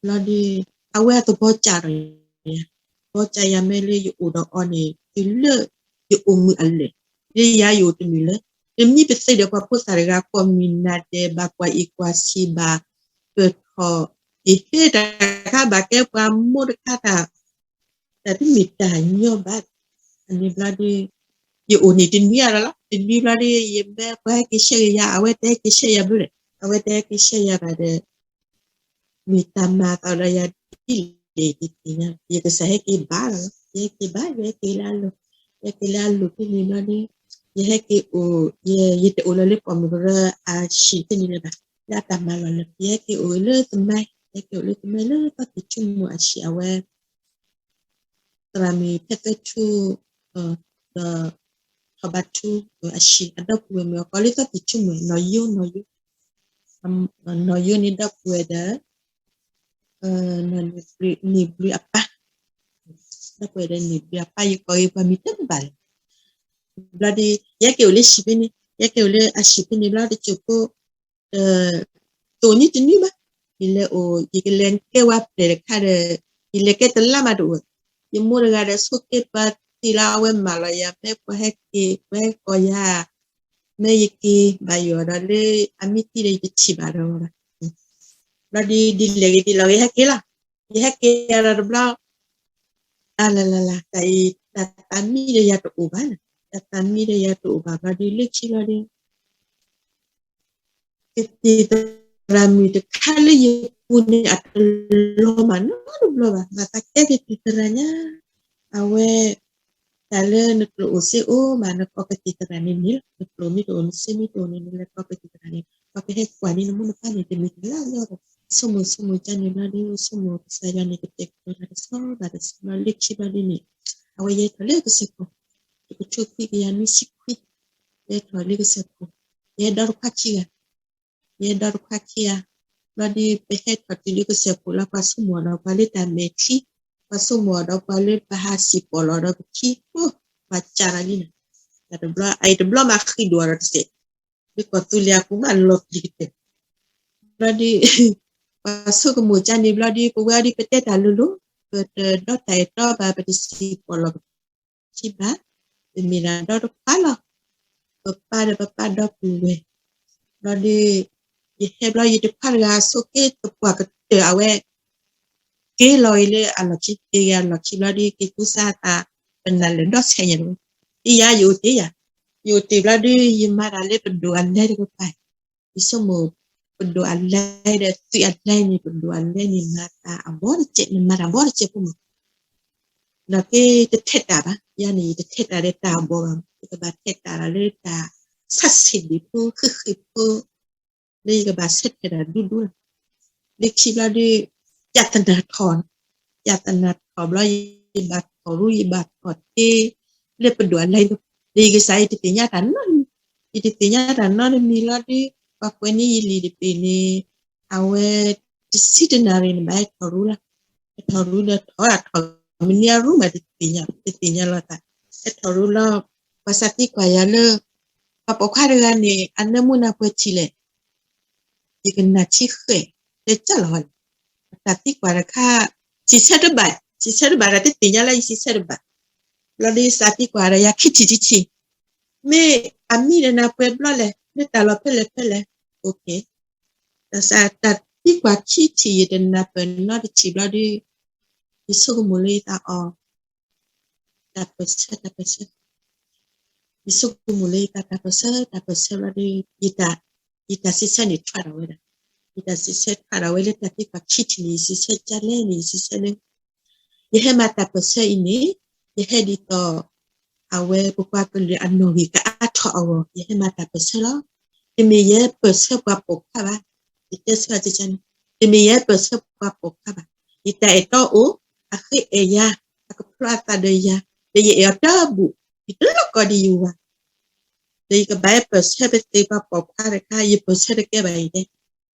ဘျီဒီး အဝဲအသဘီကၢ်ဒီးယၤ, သဘီကၢ်ယၤမ့ၢ်လၢယအိၣ်ဒီးအီၤန့ၣ် တုၤလၢ ယအိၣ်မုာ်အလၢာ်, လၢယၤယအိၣ်တမုာ်လၢၤ, ယမံပသ့ၣ်ဒီးပှၤဖိသၣ်တဂၤ ကိးမုၢ်နၤဒဲး ဘၣ်ကွၢ်အံၤကွၢ်ဆံး ဘၣ်ပၢၢ်ထီၣ်, ယဟဲတၢ်တခါဘၣ်ကဲပှၤမိၢ်တခါတၢ် တၢ်တမ့ၢ်တၢ်ညီဘၣ်, အန့ၣ်ဘျီဒီး ယအိၣ်န့ၣ်တနွံအါလီၤလီၤ, တနွံဘျီဒီး ယမ့ၢ်ပှၤဟဲက့ၤဆှၢက့ၤယၤ အဝဲတဟဲက့ၤဆှၢယၤဘျီဒီး အဝဲတဟဲက့ၤဆှၢယၤဘၣ်ဒီး မ့ၢ်တၢ်မၤသးဒီးယၤဒ်လဲၣ်တသ့ၣ်ညါ, ယကစၢ်ဟဲက့ၤဘၣ်လီၤလီၤ, ယဟဲက့ၤဘၣ် ယဟဲက့ၤလၢအလိၤ, ယဟဲက့ၤလၢအလိၤဖဲန့ၣ်ဘျီဒီး ယဟဲက့ၤအိၣ်, ယတအိၣ်လၢၤလၢပိာ်မုၣ်ကရၢအဟံၣ်ဖဲန့ၣ်လၢၤဘၣ်, လၢအတၢ်မၤလီၢ်လၢ ယဟဲက့ၤအိၣ်လၢသမဲ, ယဟဲက့ၤအိၣ်လၢသမဲလၢသီသံၣ်ထူမူၤအဟံၣ် အဝဲ သရၣ်မုၣ်ဖဲသၢထူ, ဒီး ထီၣ်ဘးထူ, အဟံၣ်အဒီပုၢ်ဝဲၢ်မုၣ်အကိးလၢသီသံၣ်ထူမူၤ နီၢ်ယိနီၢ်ယိ, နီၢ်ယိန့ၣ်ဒီပုၢ်ဝဲၢ်ဒီး နီၢ်န့ၢ်ဘျုးအပၢ်, ဒီပုၢ်ဝဲၢ်ဒီးန့ၢ်ဘျုးအပၢ် ယကိးက့ၤပှၤမံၤတမ့ၢ်ဘၣ်လဲၣ်. ဘျီဒီး ယဟဲက့ၤအိၣ်လၢဟံၣ်ဖဲန့ၣ်, ယဟဲက့ၤအိၣ်လၢအဟံၣ်ဖဲန့ၣ်ဘျီ တစိၢ်ဖိ တအိၣ်နံၣ်တနွံဘၣ်, ယလဲၤအိၣ် ယကလဲၤကဲဝဲပျဲၢ်တခါဒီး ယလဲၤကဲတလါမးတအိၣ်, ယမိၢ်တဂၤဒီးဆိးက့ပၢသံလီၤ အဝဲမၢလီၤယၤ မ့ၢ်ပှၤဟဲက့ၤ ပှၤဟဲကိးယၤ မ့ၢ်ယက့ၤဘၣ်ယိၣ်ဒီးလၢ အမံၤသံဒီးယတထံၣ်ဘၣ်ဒီးဘၣ်. ဘျီဒီး ဒ်လဲၣ်ဂ့ၤဒ်လဲၣ်ဂ့ၤ ယဟဲက့ၤလီၤ, ယဟဲက့ၤယၤဒီးတဘျီ လၢ်လၢ်လၢ်လၢ် တၢ်အံၤ တၢ်သးမံဒီးယၤတအိၣ်ဘၣ်န့ၣ်, တၢ်သးမံဒီးယၤတအိၣ်ဘၣ်ဘျီဒီး လၢခံဘျီဒီး ကသံၣ်သရၣ်မုၣ်တခါလၢယပူၤန့ၣ် အတလီၤမၢ်နီတဘျီဘၣ်, မၤသးကဲကသံၣ်သရၣ်ညါ, အဝဲ တၢ်လၢနကျိၣ်အိၣ်စ့အိၣ်မး နကိးကသံၣ်သရၣ်န့ၣ်န့ၣ်လီၤ, နကျိၣ်မ့ၢ်တအိၣ် နစ့မ့ၢ်တအိၣ်န့ၣ် နလဲၤကိးကသံၣ်သရၣ်န့ၣ် ပှၤကဟဲကွၢ်န့ၢ်နမိၢ်နပၢ်န့ၣ် တမ့ၢ်တၢ်လၢအလီၢ်ဘၣ်. ဆိကမိၣ်ဆိကမိၣ်ကန့ၣ်ဘျီဒီး ဆိကမိၣ်ကစၢ်ယွၤန့ၣ် ကတဲာ်ကတီၤတၢ်တဆီဘၣ်တဆီဘျီ လၢခံဘျီဒ်န့ၣ် အဝဲယဟဲထီၣ်လၢကစၢၢ်ခိၣ်, တကထိခွံကယၤနွံဆံခွံ, ယဟဲထီၣ်လၢကစၢၢ်ခိၣ်, ယဟဲဒီတခွါခံဂၤ ယဟဲဒီတခွါခံဂၤ, ဘျီဒီး ပဟဲထီၣ်တုၤလၢကစၢၢ်ခိၣ်လီၤ ပှၤဆိကမိၣ်ဒီးပှၤလၢတၢ်မဲာ်ချံ, ပှၤဆိကမိၣ်ဒီးပှၤလၢပဟးစံၣ်ပီၢ်လီၤဒီးပခံ, ပှၤကးတၢ်လံန့ၣ်, တဘျီ အအံၤတဘျီမးဃံးဒိၣ်ဒီးတစဲး, လၢကီၢ်သူလ့ၤအပူၤမးလီၤပျံၤကတၢၢ်, ဘျီဒီး ပှၤဆိကမိၣ်ကန့ၣ်ဘျီဒီး ပဝဲအံၤဒီးပတဲတၢ်လိၤလိၤ, ပတဒီတၢ်အဲၣ်တီဘၣ် ပတစံၣ်ပီၢ်လီၤပခံဘၣ်, ပမ့ၢ်ဒၣ်ဒီတခွါလီၤ, ပပၢ်ဒီးပပၢ်ဒီပုၢ်ဝဲၢ်, ဘျီဒီး ယဟဲဘျီယတခွါတဂၤဆိးက့တပှၢ်ကတၢၢ်အဝဲ က့ၤလီၤအံၤလၢအလီၢ်ခံ က့ၤဂ့ၤအလီၢ်ခံဘျီဒီး က့ၤကူစါအသး ပနၢ်လၢာ်ဒီဆဲးညါတဝဲ, ယၤယအိၣ်တ့ၢ်ယၤ, ယအိၣ်တ့ၢ်ဘျီဒီး ယမၤတၢ်လၢပဒိၣ်အလဲတကပၤ, ယဆိကမိၣ် ပဒိၣ်အလဲဒီးသွံၣ်အလဲန့ၣ် ပဒိၣ်အလဲန့ၣ် မၤတၢ်အဘီတကဲး နမၤတၢ်ဘီတကဲးဖိမး ဒီးက့ၤတထဲတၢ်ဘၣ်, ယၤန့ၣ် ယတထဲတၢ်ဒီးတၢ်အဘီဘၣ်, ယကဘၣ်ထဲတၢ်လၢတၢ်ဆးဆံးဒံးဖိ ဃ့ဃ့ဖိ, လၢယကဘၣ်ဆၢထၢၣ်တၢ်ဒူဒူလီၤ. လၢခံဘျီဒီး ယတနၢ်ထီၣ်, ယတနၢ်ထီၣ်ဘျီ ယဘၣ်ထီၣ်ရူ ယဘၣ်ထီၣ်တ့ လၢပဒိၣ်အလဲလီၤ. ဒီးယကစၢ်ယတသ့ၣ်ညါတၢ်နီတမံၤ, ယတသ့ၣ်ညါတၢ်နီတမံၤလီၤဒီး ပှၤကွဲးန့ၢ်ယလံာ်တဘ့ၣ်န့ၣ် အဝဲ တဆံတနၣ်ရံၣ်န့ၣ် ဘၣ်ဟဲထီၣ်ရူလီၤ. ဟဲထီၣ်ရူဒီးထီၣ် ထီၣ်မနုၤအရူမး တသ့ၣ်ညါ တသ့ၣ်ညါလီၤသး, ဟဲထီၣ်ရူလီၤ. ပှၤစးသံကွၢ်ယၤလၢ ပှၤပိာ်ခွါတဂၤန့ၣ် အနၢမူနၢ်ပှဲၤထံၣ်လဲၣ်, ယကနၣ်ထံဃဲၣ် တဲကၢ်လီၤဝဲ, ပတၢ်သံကွၢ်တခါ စံးဆၢတဘၣ်, စံးဆၢတဘၣ်ဒီး တသ့ၣ်ညါလၢယစံးဆၢတဘၣ်. ဘျီဒီးစးသံကွၢ်ဒီးယၤခံထံၣ်တထံၣ်, မ့ၢ်အမံဒီးနၢ်ပှဲၤဘျီလဲၣ်, လၢတၢ်လီၢ်ဖဲလဲၣ်ဖဲလဲၣ်, ဒီးစးတၢ်သံကွၢ်ခံထံၣ် ယတနၢ်ပၢၢ်နီတထံၣ်ဘျီဒီး ယဆိကမိၣ်လၢယသးအီၤ တၢ်ပၢၢ်ဆၢ တၢ်ပၢၢ်ဆၢ, ယဆိကမိၣ်လၢယသးတၢ်ပၢၢ်ဆၢ တၢ်ပၢၢ်ဆၢဘျီဒီး ယတၢ်စံးဆၢန့ၣ်ထွဲဒီးဝဲဒၣ်, ယတၢ်စံးဆၢထွဲဒီးဝဲလၢတၢ်သံကွၢ်ခံထံၣ်န့ၣ် ယစံးဆၢကၢ်လဲၣ်န့ၣ် ယစံးဆၢလၢ ယဟဲမၤတၢ်ပၢၢ်ဆၢအံၤန့ၣ် ယဟဲဒ်သိး အဝဲပပှၤကလုာ်အနီၣ်ဂံၢ်ကအါထီၣ်အဂီၢ် ယဟဲမၤတၢ်ပၢၢ်ဆၢလီၤ. တမ့ၢ်ယဲပၢၢ်ဆၢပှၤပိာ်ခွါဘၣ်, ယတဲဆၢကန့ၣ်, တမ့ၢ်ယဲပၢၢ်ဆၢပှၤပိာ်ခွါဘၣ်, ယတၢ်အဲၣ်တီအိၣ်, အဃ့အဲၣ်ယၤ, အကဖျီအသးဒီးယၤ, ဒီးယအဲၣ်အီၤတဘူၣ်, ယတလိၣ်ကိးဒံးယဝၤ ဒီးယကဘၣ်ဟဲပၢၢ်ဆၢပသ့ပှၤပိာ်ခွါတခါ ယပၢၢ်ဆၢတကဲဘၣ်အံၤတဲ,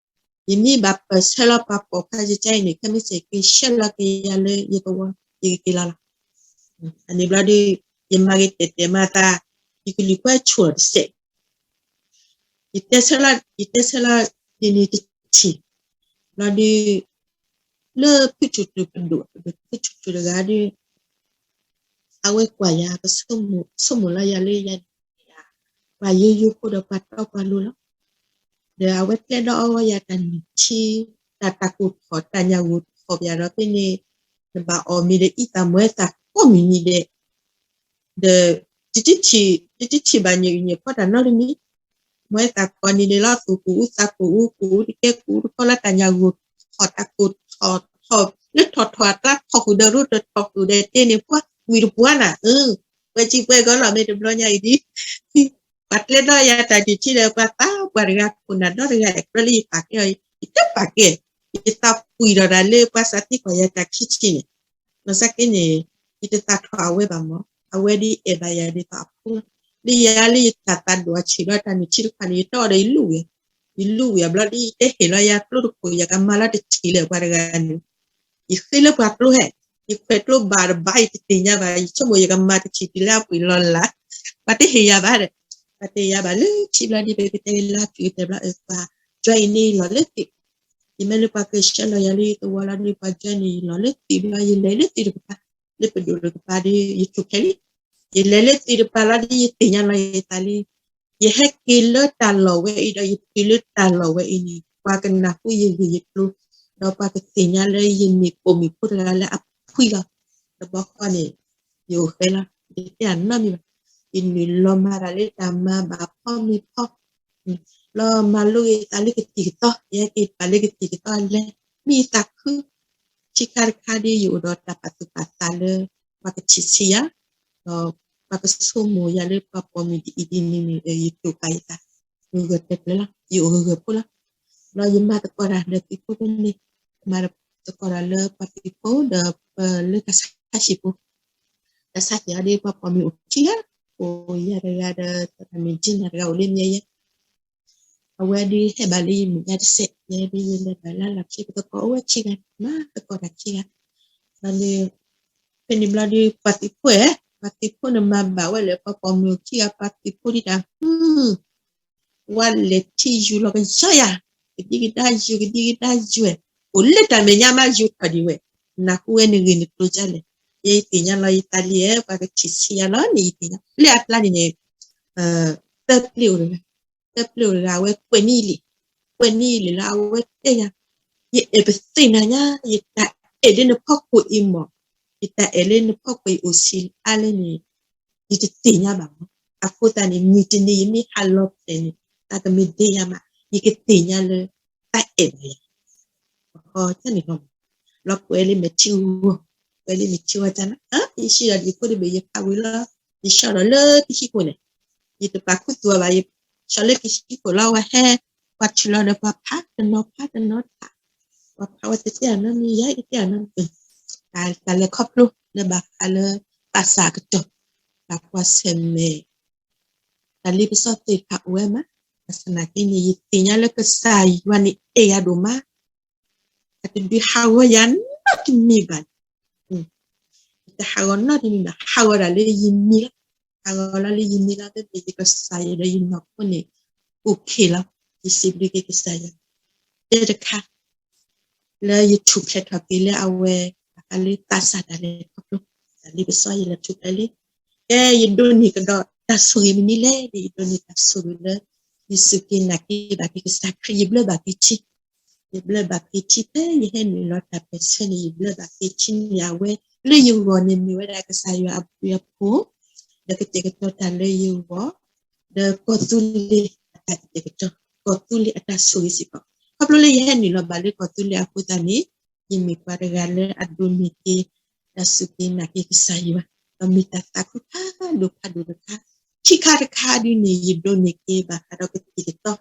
ယမ့ၢ်ဘၣ်ပၢၢ်ဆၢလီၤပှၤပိာ်ခွါယကဲအံၤန့ၣ် ခဲမုၢ်ဆ့ၣ်က့ၤဆှၢလီၤက့ၤယၤလၢယသဝီ ယကက့ၤလီၤလီၤ. အန့ၣ်ဘျီဒီး ယမၤဂ့ၤတဲာ်တဲာ်မၤသး ယကလုၢ်ကွဲဆိၣ်အီၤတစဲး ယတဲဆၢလီၤ ယတဲဆၢလီၤ ယန့ၣ်တထံၣ် ဘျီဒီး လၢဖုၣ်ထူၣ်ထူၣ်ပဒိၣ် ပဒိၣ်ဖုၣ်ထူၣ်ထူၣ်တဂၤဒီး အဝဲကွၢ်ယၤ ကဆိကမိၣ်လီၤယၤလၢယၤန့ၣ် ပှၤယိယိဖိဒီးပှၤတီပှၤလိၤလီၤ. ဒီးအဝဲကျဲဒီးအီဝဲယၤတၢ်နုၢ်ထံ တၢ်တၢ်ကိၢ်ထီၣ် တၢ်ညၣ်ဂိၢ်ထီၣ်ပယၤဒီးဖဲန့ၣ် နဘၣ်အီၣ်မ့ၤဒီးအံသၣ်မွဲသၣ်ကိးမုၢ်နံၤဒဲး ဒီး တထံၣ် တထံၣ်ဘၣ်ညၣ်အုၣ်ညၣ်ဖီတၢ်နီတမံၤ မွဲသၣ်ကိးနံၤဒဲးလီၤ သူၣ်ကိၢ်အူ သးကိၢ်အူ ကိၢ်အူတကဲကိၢ်အူတကီလၢတၢ်ညၣ်ဂိၢ်ထီၣ် တၢ်ကိၢ်ထီၣ်ထီၣ် လၢထီၣ်ထီၣ်အကျါ ထီၣ်ဃုာ်ဒီးရူ တထီၣ်ဃုာ်ဒီးတ့န့ၣ် ပှၤမှံၤတပှၤနၤ အၢ ပှဲၤစံးပှဲၤကီးလီၤ မ့ၢ်တဘျီညါအံၤဒ် ပှၤကျဲဒီးယၤတၢ်ဒုးထံဒီး ပှၤသးပှၢ်တဂၤခိၣ်နၢ်ဒီတဂၤ အကြၢးလၢယပာ်ကဲအီၤ ယတပာ်ကဲ ယသးပှံၢ်ဒီးတၢ်လၢ ပှၤစးသံကွၢ်ယၤတၢ်ခံထံၣ်န့ၣ် ဘၣ်ဆၣ်က့န့ၣ် ယတသးထီၣ်အဝဲဘၣ်မး အဝဲဒ်အဲၣ်ဘၣ်ယၤဒ်သိးအဖိလီၤ. လၢယၤလၢယတၢ်သးဒိၣ်အဆံးဘျီ တၢ်နုၢ်ထံတဖၣ်န့ၣ် ယတအီၣ်ဒီးယလူၣ်ဝဲ, ယလူဝံၤအဘျီဒ်ယတဲဟ့ၣ်လီၤယၤကျိတခိၣ် ယကမၤလီၤတထံၣ်လၢပှၤတဂၤန့ၣ်, ယဃ့လၢပှၤကျိဟဲ, ယခွဲးကျိဘၣ်တဘၣ် ယတသ့ၣ်ညါဘၣ် ယဆိကမိၣ်ယကမၤတထံၣ်တုၤလၢအပှ့ၤလီၤလး, ပှၤတဟ့ၣ်ယၤဘၣ်ဒီး, ပှၤတဟ့ၣ်ယၤဘၣ်လၢထံဘျီဒ် ပကတဲလၢဖုကတဲဘျီ ပှၤ join န့ၢ်ယလီၤလၢသ့ၣ်, ယမ့ၢ်လၢပှၤကဆှၢလီၤယၤလၢယသဝီလီၤဒ် ပှၤ join န့ၢ်ယလီၤလၢသ့ၣ်ဘျီ ယလဲၤလၢသ့ၣ်တကပၤ, လၢပဒိၣ်တကပၤဒီး ယထူၣ်ဖျဲးလံ, ယလဲၤလၢသ့ၣ်တကပၤလီၤဒ် ယသ့ၣ်ညါလီၤယသးလံ ယဟဲက့ၤလၢတၢ်လီၢ်ဝဲအံၤဒီး ယတုၤလၢတၢ်လီၢ်ဝဲအံၤန့ၣ် ပှၤကနၢ်ဟူယဂ့ၢ်ယကျိၤ, ဒီးပှၤကသ့ၣ်ညါလၢယမ့ၢ်ပိာ်မုၣ်ဖိတဂၤလၢအဖှံလီၤ. တဘျီဃီန့ၣ် ယအိၣ်ဃဲလီၤ, ယတတဲအနီတမံၤဘၣ်. ယနုာ်လီၤမၤတၢ်လၢတၢ်မၤဘၣ်ဖီမ့ၤဖီ, လီၤမၤလိဂ့ၤသးလၢကသံၣ်ကသီ, ယဟဲက့ၤတဖၣ်လၢကသံၣ်ကသီလဲၤ, မ့ၢ်ယသးခု ခံခါတခါဒ်ယအိၣ်ဒီးတၢ်ပာ်သူၣ်ပာ်သးလၢ ပှၤကထံၣ်ဆံးယၤ, ဒီးပှၤကဆိကမိၣ်ယၤလၢပှၤပိာ်မုၣ်ဒ်အံၤဒ်နုၤန့ၣ် ယတိာ်ပာ်ယသး, ဂၢၢ်ဂၢၢ်ကျၢၤကျၢၤလီၤ, ယအိၣ်ဂၢၢ်ဂၢၢ်ဖိလီၤ. ဒီးယမၤသကိးတၢ်ဒီးသုးဖိဖဲန့ၣ်, မၤသကိးတၢ်လၢပှၤသုးဖိဒီးပလၢတၢ်ဆါဟံၣ်ပူၤ, တၢ်ဆါဟံၣ်အီၤဒ်ပှၤပိာ်မုၣ်အိၣ်ခံဂၤ, အိၣ်ယၤတဂၤဒီး တၢ်မ့ၢ်ကၠ့နၤတဂၤအိၣ်လၢမ့ၢ်ယဲ အဝဲဒ်ဟဲဘၣ်လၢယမဲာ်ညါတစဲး, ယဲဒ်ယလဲၤဘၣ်လၢလီၢ်ခံ ပသကိးအဝဲခံဂၤ, မၤသကိးတၢ်ခံဂၤ, ဒီး ဖဲန့ၣ်ဘျီဒ်ပှၤသုးဖိဧၢ, ပှၤသုးဖိန့ၣ်မၤဘၣ်ဝဲလၢပှၤပိာ်မုၣ်ခံဂၤ ပှၤသုးဖိဒ်တၢ်, ဝဲလဲၤထံယူၤလီၤကယီယၤ, ကဒံကဒါယူၤ ကဒံကဒါယူၤ, အိၣ်လၢတၢ်မဲာ်ညါမးယူၤထီၣ်ဒံးဝဲ, နၢ်ဟူဝဲန့ၣ်ဂ့ၢ်နကျိၤဒ်လဲၣ်, ယဲယသ့ၣ်ညါလီၤယသးလံဧၢ, ပှၤကထံၣ်ဆံးယၤလီၤန့ၣ် ယသ့ၣ်ညါ, လၢအကျါန့ၣ်န့ၣ် သၢပျ့ၤအိၣ်တဂၤ, သၢပျ့ၤအိၣ်တဂၤ အဝဲကွဲးန့ၢ်ယလံာ်, ကွဲးန့ၢ်ယလံာ်လၢအဝဲတဲယၤ, ယအဲၣ်ပသ့ၣ်နၤညါ, ယတၢ်အဲၣ်လၢနဖီခိၣ်အံၤမး, ယတၢ်အဲၣ်လၢနဖီခိၣ်အံၤအိၣ်ဆံးအါလဲၣ်န့ၣ်, ယတသ့ၣ်ညါဘၣ်မး, အဃိသတးန့ၣ် မုၢ်တနံၤယမ့ၢ်ဟးလီၤဖျဲၣ်န့ၣ် တၢ်ကမ့ၢ်ဒ့ယၤမး, ယကသ့ၣ်ညါလၢ တၢ်အဲၣ်ဘၣ်ယၤ န့ၣ်လီၤ, လီၤကွဲးလၢမဲာ်ထံဂီၤ, ကွဲးလၢမဲာ်ထံဂီၤကနၤ, ယစံးဒီးယဖိတဘ့ၣ် ယဖးဝံၤလီၤ, ယဆှီဒီးလၢကဟံးခိၣ်န့ၣ်, ယတပာ်ခူသူၣ်အီၤဘၣ်, ယဆှီလၢကဟံးခိၣ်လီၤ ဝဲဟဲ, ပှၤထုးလီၤဒီးပှၤဖးတနီၤဖးတနီၤဖး, ပှၤဖးဝဲတတဲအနီတမံၤ ယဲယတတဲအနီတမံၤ, တၢ်လဲၤခီဖျိလၢဘၣ်ဃးလၢ ပာ်စၢ်အကတီၢ်, ဘၣ်ကွၢ်ဆၢၣ်မဲာ် တၢ်လ့ပစီသ့ၣ်တဖၣ်အိၣ်ဝဲမး, ဘၣ်ဆၣ်သနာ်က့န့ၣ် ယသ့ၣ်ညါလၢကစၢ်ယွၤန့ၣ်အဲၣ်ယၤဒိၣ်မး, အတဒုးဟးဂီၤယၤနီတမံၤဘၣ်, ယတဟးဂီၤနီတမံၤဘၣ်, ဟးဂီၤဒၣ်လၢယမံၤလီၤ, ဟးဂီၤလီၤလၢယမံၤလီၤ, မ့မ့ၢ်ယကစၢ်ယွၤဒီးယနီၢ်ခိန့ၣ် အိၣ်ခ့လီၤ, ယစံးဘျုးက့ၤကစၢ်ယွၤ, တဲတခါ လၢယထူၣ်ဖျဲးထီၣ်က့ၤလၢအဝဲ ဘၣ်ဃးလၢသးစၢ်တၢ်လဲၤခီဖျိ, တၢ်လ့ပစီယလဲၤထူၣ်ဖျဲးလံ, ကဲယဒိးန့ၢ်ကဒီးတၢ်ဆိၣ်ဂ့ၤမနုၤလဲၣ်, ယဒိးန့ၢ်တၢ်ဆိၣ်ဂ့ၤလၢ ယစူၢ်က့ၤနာ်က့ၤဘၣ်က့ၤကစၢ်ခရံာ် ယဘျၢဘၣ်က့ၤထံ, ယဘျၢဘၣ်က့ၤထံဖဲယဟဲနုာ်လီၤတၢ်ပၢၢ်ဆၢန့ၣ် ယဘျၢဘၣ်က့ၤထံန့ၣ် အဝဲလၢယဂီၢ်န့ၣ်မ့ၢ်ဝဲဒၣ်ကစၢ်ယွၤအဘျုးအဖှိၣ်, ဒီးကတဲာ်ကတီၤတၢ်လၢယဂီၢ်, ဒီးကီၢ်သူလ့ၤအတၢ်ကတဲာ်ကတီၤ, ကီၢ်သူလ့ၤအတၢ်ဆိၣ်ဂ့ၤစ့ၢ်ကီး, ခီဖျိလၢယဟဲနုာ်လီၤဘၣ်လၢကီၢ်သူလ့ၤအဃိသတးန့ၣ်, ယမ့ၢ်ပှၤတဂၤလၢအဒိးန့ၢ်က့ၤ တၢ်စူၢ်က့ၤနာ်က့ၤကစၢ်ယွၤ, ဒီးမ့ၢ်တၢ်သးခုဖးဒိၣ်ဖးဒိၣ်တခါ, ခံခါတခါဒ်န့ၣ် ယဒိးန့ၢ်က့ၤဘၣ်ဃးဒီးကသံၣ်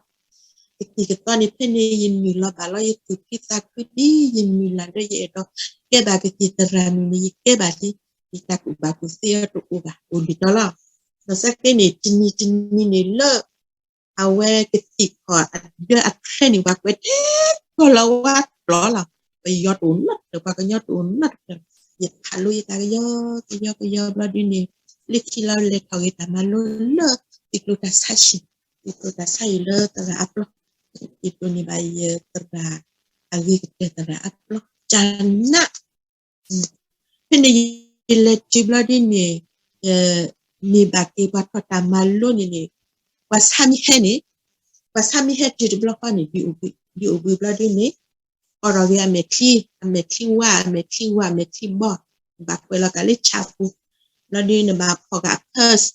ကသီ, ကသံၣ်ကသီန့ၣ် ဖဲန့ၣ်ယနုာ်လီၤဘၣ်လီၤ ယသူၣ်ဖှံသးခုဒ်ယမုၢ်လၢ်လၢယအဲၣ်ဒိးကဲဘၣ်ကသံၣ်သရၣ်မုၣ်န့ၣ် ယကဲဘၣ်လံ, ယတၢ်ကူၣ်ဘၣ်ကူၣ်သ့အတအိၣ်ဘၣ် အိၣ်ဒ်သိးလီၤ. ဘၣ်ဆၣ်က့န့ၣ် တနံၤတနံၤန့ၣ်လၢ အဝဲကသံၣ်ခီၣ်အဒၢအချဲန့ၣ် ပှၤကွဲးထဲကီၢ်လီၤဝါကျိာ်လီၤ. ပယီၤတအိၣ်နီတဖျၢၣ် ပှၤကညီတအိၣ်နီတဖျၢၣ်, ယဖးလိယသးကယီကယီကယီဘျီဒ်န့ၣ်, လၢခံလီၤလဲၤထီၣ်ဂ့ၤတၢ်မၤလိလၢ သုးကျိၤတၢ်ဆါဟံၣ်, သုးကျိၤတၢ်ဆါဟံၣ်လၢသရၣ်အပျီ, ယဒိးန့ၢ်ဘၣ်ယသရၣ်, အဂ့ၤကတၢၢ်သရၣ်အပျီ, ကနး ဖဲန့ၣ်ယလဲၤတုၤဘျီဒ်န့ၣ်, မ့ၢ်ဘၣ်က့ၤပှၤထီၣ်တၢ်မၤလိန့ၣ်န့ၣ်, ပှၤဆါမ့ၢ်ဟဲန့ၣ်, ပှၤဆါမ့ၢ်ဟဲတုၤတဘျီဃီန့ၣ်, ဒ်အိၣ်ဘှံးဘျီဒ်န့ၣ်, အိးထီၣ်ဂ့ၤအမဲာ်ချံ, အမဲာ်ချံဝါ, အမဲာ်ချံဝါ, အမဲာ်ချံဘီ, နဘၣ်ကွဲးလီၤက့ၤလၢဆၣ်ပူၤ, ဘျီဒ်နဘၣ်ဖီၣ်က့ၤအ purse,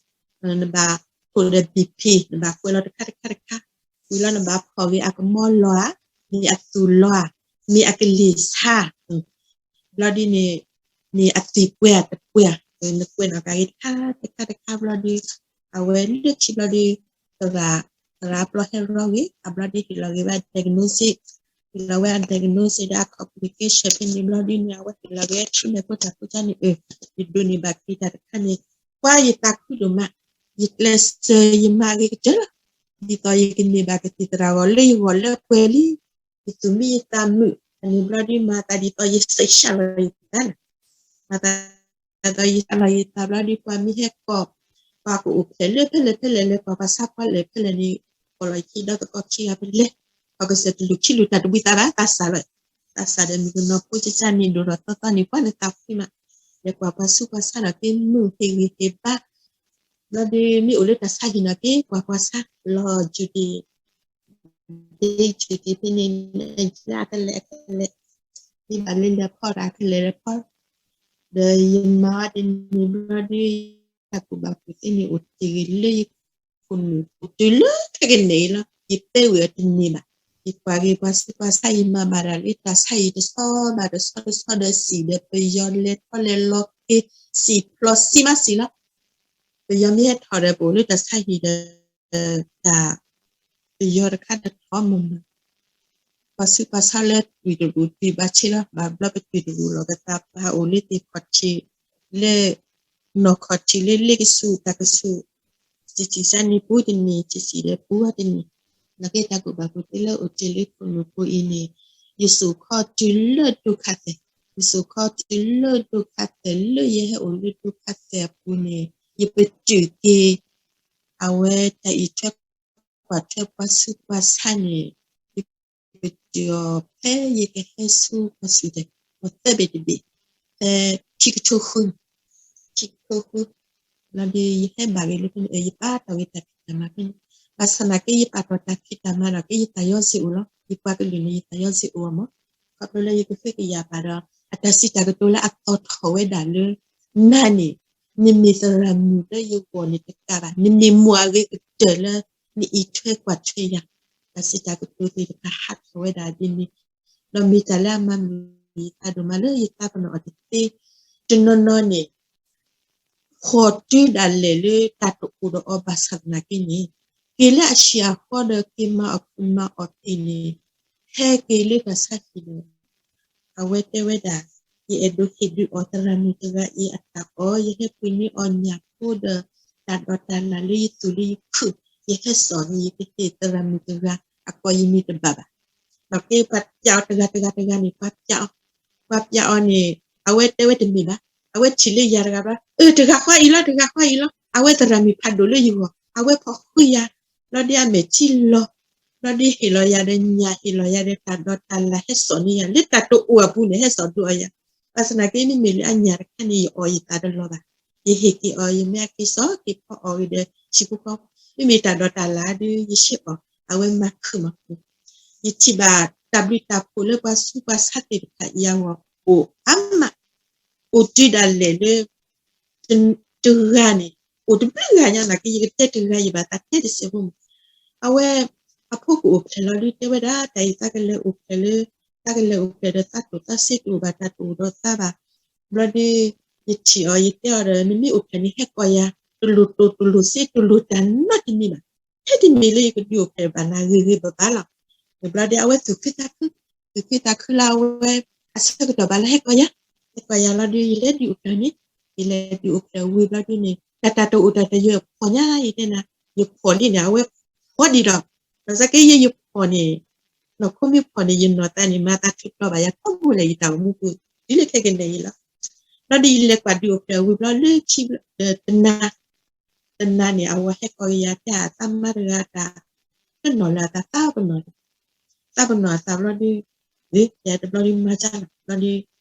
နဘၣ်ထိၣ်ဒီး BP, နဘၣ်ကွဲးလီၤတခါတခါတခါ, ဝံၤလီၤနဘၣ်ဖီၣ်ဂ့ၤအကမီလီၤဧါ, မ့ၢ်အသူၣ်လီၤဧါ, မ့ၢ်အကလံၤဆါ ဘျီဒ်န့ၣ်, မ့ၢ်အသံၣ်ပှဲၤဧါတပှဲၤဧါ, နကွဲးနီၣ်က့ၤတခါတခါတခါဘျီဒ်, အဝဲလၢခံဘျီဒ်, သရၣ်, သရၣ်အပျီဟဲရီဂ့ၤ, အဘျီဒ်ဟ့ၣ်လီၤဂ့ၤဝဲ diagnosis, ဟ့ၣ်လီၤဝဲအ diagnosis ဒီးအ complication ဖဲန့ၣ်ဘျီဒ်န့ၣ် အဝဲဟ့ၣ်လီၤဂ့ၤဝဲ treatment ဖိတၢ်ဖိကါန့ၣ်အၢ, ယဒိးန့ၢ်ဘၣ်က့ၤတၢ်တခါန့ၣ်, ကွၢ်ယသးခုဒိၣ်မး, ယကျဲးစၢးယမၤအဂ့ၤကတၢၢ်လီၤ. ဒ်သိးယကန့ၢ်ဘၣ်ကသံၣ်သရၣ်ဂီၤလၢယဂီၢ်လၢပှဲၤလံ, ယသူၣ်မံယသးမုာ်, အန့ၣ်ဘျီဒုး မၤသးဒ်သိးယစံးဆှၢလီၤယသးန့ၣ်, မၤသးဒ်သိးယစံးဆှၢလီၤယသးဘျီဒုး ပှၤမ့ၢ်ဟဲကိး, ပှၤကအိၣ်ဖျဲၣ်လၢဖဲလဲၣ်ဖဲလဲၣ်လဲၤ ပှၤပှၤဆါပှၤလဲၤဖဲလဲၣ်န့ၣ်, ကိးလီၤယခံဒီသကိးခံဂၤဖဲလဲၣ်, ခီကစၢၢ်တလူၢ်ခံလူၢ်တၢ်တဘှံးသးဘၣ် သးစၢ်လီၤ, သးစၢ်ဒီးမုၣ်ကနီၤဖိကစၢ်န့ၣ် ဒိၣ်ထီၣ်သီသီန့ၣ် ပှၤနသးဖှံမး, လဲၤကွၢ်ပှၤဆူးပှၤဆါဒီးက့ၤ မုာ်ဟ့ၣ်ဂံၢ်ဟ့ၣ်ဘါ ဘျီဒုး မ့ၢ်အိၣ်လၢတၢ်ဆါဟံၣ်နီၢ်က့ ကွၢ်ကွၢ်ဆါ လီၤ Judy, Big Judy ဖဲန့ၣ် လၢအကလဲၣ်အကလဲၣ်, မ့ၢ်ဘၣ်လၢလဲၤဖီဒီးအကလဲၣ်လဲၤဖီ, ဒီးယမၤအီၤတန့ၢ်ဘျီဒုး တၢ်ကူၣ်ဘၣ်ကူၣ်သ့န့ၣ် အိၣ်တ့ၢ်ဂ့ၤလၢယခိၣ်နူာ် တုၤလၢခဲကနံၣ်အံၤလီၤ. ယပဲဝံၤအီၤတန့ၢ်ဘၣ်. ယကွၢ်က့ၤပှၤဆူးပှၤဆါ ယမၤဘၣ်ဒၣ်လၢတၢ်ဆါဟံၣ်တဆီဘၣ်တဆီတဆီဒီးစံၣ်ဒီးပယီၤလဲၤထီၣ်လဲၤလီၤက့ၤ စံၣ်ဖျိးစံးမးစံးလီၤ. ပယီၤမ့ၢ်ဟဲထီၣ်ဒီး ပအိၣ်လၢတၢ်ဆါဟံၣ်ဒီး တၢ် ပယီၤတခါတထီၣ်မးမး, ပှၤဆူးပှၤဆါလၢတွံၢ်တရူးတွံၢ်ဘၣ်ဆ့လီၤ. ဘၣ်ဘျီပတွံၢ်တရူးလီၤ ပသးပှၢ်အိၣ်လၢသ့ၣ်ခီၣ်ထံး လၢ နီၢ်ခီၣ်ထံးလၢလ့ကဆူးတၢ်ကဆူး, စံၣ်စံၣ်ဆါန့ၣ်ပူၤတန့ၢ် စံၣ်စံၣ်ဒီးပူၤအီၤတန့ၢ်, နာ်က့တၢ်ကူၣ်ဘၣ်ကူၣ်သ့လၢအိၣ်တ့ၢ်လၢခိၣ်နူာ်ပူၤအံၤန့ၣ်, ယစိာ်ခီတုၤလၢဒိၣ်ခါသဲး, ယစိာ်ခီတုၤလၢဒိၣ်ခါသဲး လၢယဟဲအိၣ်လၢဒိၣ်ခါသဲးအပူၤန့ၣ် ယပတုာ်က့ၤ အဝဲတၢ်အံးထွဲကွၢ်ထွဲပှၤဆူးပှၤဆါန့ၣ်, ယပတုာ်အီၤဖဲယကဟဲဆူပှၤစူၢ်တဲာ် ပှၤသၢဘ့ၣ်တဘ့ၣ်, ဖဲခံကထိဃု, ခံကထိဃု, လီၤဒုးယဟဲဘၣ်ဂ့ၤလၢဖဲန့ၣ် ယပာ်ထီၣ်ဂ့ၤတၢ်ဖံးတၢ်မၤဖဲန့ၣ်, ဘၣ်ဆၣ်သနာ်က့ ယပာ်ထီၣ်တၢ်ဖံးတၢ်မၤဒီးက့ ယသးယီၤစ့ၢ်အိၣ်လီၤ. ယပှၤကလုာ်န့ၣ် ယသးယီၤစ့ၢ်အိၣ်အီၤမး, ခီဖျိလၢယကဃ့ကယၤဘၣ်ဒီး အတၢ်စံးတၢ်ကတိၤလၢအသီၣ်ထီၣ်ဝဲဒၣ်လၢ နၤန့ၣ် နမ့ၢ်သရၣ်မုၣ်လၢယဂီၢ်န့ၣ်တကးဘၣ်, နမ့ၢ်မိၢ်အဂ့ၤကတၢၢ်လၢ နအံးထွဲကွၢ်ထွဲယၤ, တၢ်စံးတၢ်ကတိၤသ့ၣ်တဖၣ်ဟးထီၣ်ဝဲဒၣ်ဒ်န့ၣ်, ဒီးမ့ၢ်တၢ်လၢအမၤမုာ်ယသးဒိၣ်မးလၢယသးပ့ၤနီၣ်အီၤတသ့, တနီၤနီၤန့ၣ် ဃီၤတုၤဒၣ်လဲာ်လၢတၢ်တအိၣ်ဒီးအီၤဘၣ်ဆၣ်သနာ်က့န့ၣ်, က့ၤလၢအဆံးအဃီဒီးက့ၤမၤအီၣ်ခုၣ်မၤအီၣ်သ့ၣ်န့ၣ်, ဟဲက့ၤလၢတၢ်ဆါဟံၣ်ဒီး အဝဲတဲဝဲဒၣ်, ယအဲၣ်ဒိးဟ့ၣ်ဒုးအီၣ်သရၣ်မုၣ်တဂၤအံၤအတၢ်အီၣ်, ယဟဲပှ့ၤန့ၢ်အီၣ်ညၣ်ဖိဒီး တၢ်ဒိးတၢ်လၢ်လၢယသူၣ်လၢယခုၣ်, ယဟဲစိာ်န့ၣ် ယကဟ့ၣ်သရၣ်မုၣ်တဂၤ, အကိးယမံၤတဘၣ်ဘၣ်. ဒီးက့ၤပှၤပျးအီၤတဂၤတဂၤတဂၤန့ၣ် ပှၤပျးအီၤ, ပှၤပျးအီၤန့ၣ် အဝဲတဲဝဲတမ့ၢ်ဘၣ်, အဝဲထံၣ်လၢယၤတဂၤဘၣ်, အၢ တဂၤဃီအံၤလီၤ တဂၤဃီအံၤလီၤ, အဝဲသရၣ်မုၣ်ဖးဒိၣ်လၢယဂီၢ်, အဝဲဖီၣ်ဃုယၤ, ဘျီဒုးအမဲာ်ထံလီၤ ဘျီဒုးဟ့ၣ်လီၤယၤဒီးညၣ် ဟ့ၣ်လီၤယၤဒီးတၢ်ဒိးတၢ်လၢ် ဟဲစိာ်န့ၢ်ယၤ လၢတၢ်တအိၣ်အပူၤန့ၣ် ဟဲစိာ်ဒိးအီၤယၤ. ဘၣ်ဆၣ်သနာ်က့ မ့မ့ၢ်လၢအညၣ်တခါန့ၣ် ယအီၣ်ယသးတလီၤဘၣ်. ယဟ့ၣ်က့ၤအီၤ ယမ့ၢ်အက့ၤစိာ်က့ၤဖီအီၣ်ဂ့ၤဒီး ဆံးဖိကီၢ်ဖိ, မ့မ့ၢ်တၢ်ဒိးတၢ်လၢ်ဒုး ယဆဲးအီၣ် အဝဲမၤခုၣ်မၤခုၣ်. ယထံၣ်ဘၣ်တၢ်ဘျုးတၢ်ဖှိၣ်လၢပှၤဆူးပှၤဆါသ့ၣ်တဖၣ်အံၤအဂီၢ် အိၣ်အါမး အိၣ်တုၤဒၣ်လဲာ်လၢ တဂၤန့ၣ် အိၣ်တဘျုးဂၤညါနာ်က့ ယကတဲတဂၤ ယဘၣ်သးတဲတစဲးဖိမး. အဝဲ အဖိကအိၣ်ဖျဲၣ်လီၤဒုး တဲဝဲဒၣ် တၢ်အံၤသးကလဲၤအိၣ်ဖျဲၣ်လၢ သးကလဲၤအိၣ်ဖျဲၣ်ဒီး သးတိၢ်သးစ့တအိၣ်ဘၣ် တၢ်တအိၣ်ဒီးသးဘၣ်. ဘျီဒုး ယထံၣ်အီၤ ယတဲအီၤဒီး နမ့ၢ်အိၣ်ဖျဲၣ်န့ၣ် ဟဲကိးယၤ တလိၣ်တိၢ်တလိၣ်စ့ တလိၣ်တၢ်နီတမံၤဘၣ်. ထဲတမံၤလၢယကဒုးအိၣ်ဖျဲၣ်ဘၣ်နၤဂ့ၤဂ့ၤဘၣ်ဘၣ်လီၤ. ဘျီဒုး အဝဲသူၣ်ခုသးခု သူၣ်ခုသးခုလၢအဝဲ အဆၢကတီၢ်ဘၣ်လၢဟဲကိးယၤ, ဟဲကိးယၤလီၤဒုး ယလဲၤဒုးအိၣ်ဖျဲၣ်န့ၣ်, ယလဲၤဒုးအိၣ်ဖျဲၣ်ဝံၤဘျီဒုးန့ၣ် တၢ်တၢ်တအိၣ်တၢ်တယၢၤဖှီၣ်ညါ ယတဲနၤ, ယဖှီၣ်လံန့ၣ် အဝဲဖှီၣ်ဒံးဒီး, ဘၣ်ဆၣ်က့ယဲယဖှီၣ်န့ၣ် နီၢ်ခိမ့ၢ်ဖှီၣ်န့ၣ် ယနီၢ်သးန့ၣ် မၤသးထုးတီဘၣ်ယၤထီဘိလဲၣ် ယတၢ်အိၣ်မူပူၤ တုၤလၢခဲကနံၣ်အံၤလီၤ. ဘျီဒုးယလဲၤကွၢ်ဒုးအိၣ်ဖျဲၣ်ဝံၤဘျီလၢခံ တနၤ တနၤန့ၣ် အဝဲဟဲကိးက့ၤယၤတၢ်အသးမါတဂၤအတၢ် တနီၤလၢအသးသးပနီၣ် သးပနီၣ်အသးဘျီဒုး, ယတဘျီဒုးမၤကၢ်လီၤဘျီဒုး,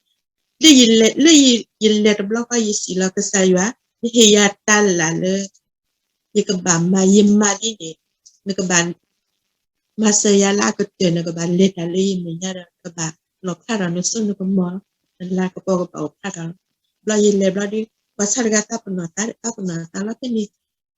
လၢယလဲၤ လၢယလဲၤတဘျီဃီ ယစံးလီၤကစၢ်ယွၤ, နဟ့ၣ်ယၤတၢ်လၢ်လၢ ယကဘၣ်မၤ ယမၤလံန့ၣ် နကဘၣ် မၤစၢၤယၤလၢအကတၢၢ် နကဘၣ်လဲၤတၢ်လၢယမဲာ်ညါဒီး နကဘၣ်လီၣ်ဖျါထီၣ်နစိနကမီၤ, နလၤကပီၤကဘၣ်အိၣ်ဖျါထီၣ်လီၤ. ဘျီယလဲၤဘျီဒုး ပှၤဆါတဂၤသးပနီၣ်သး သးပနီၣ်သးလီၤဖဲန့ၣ်,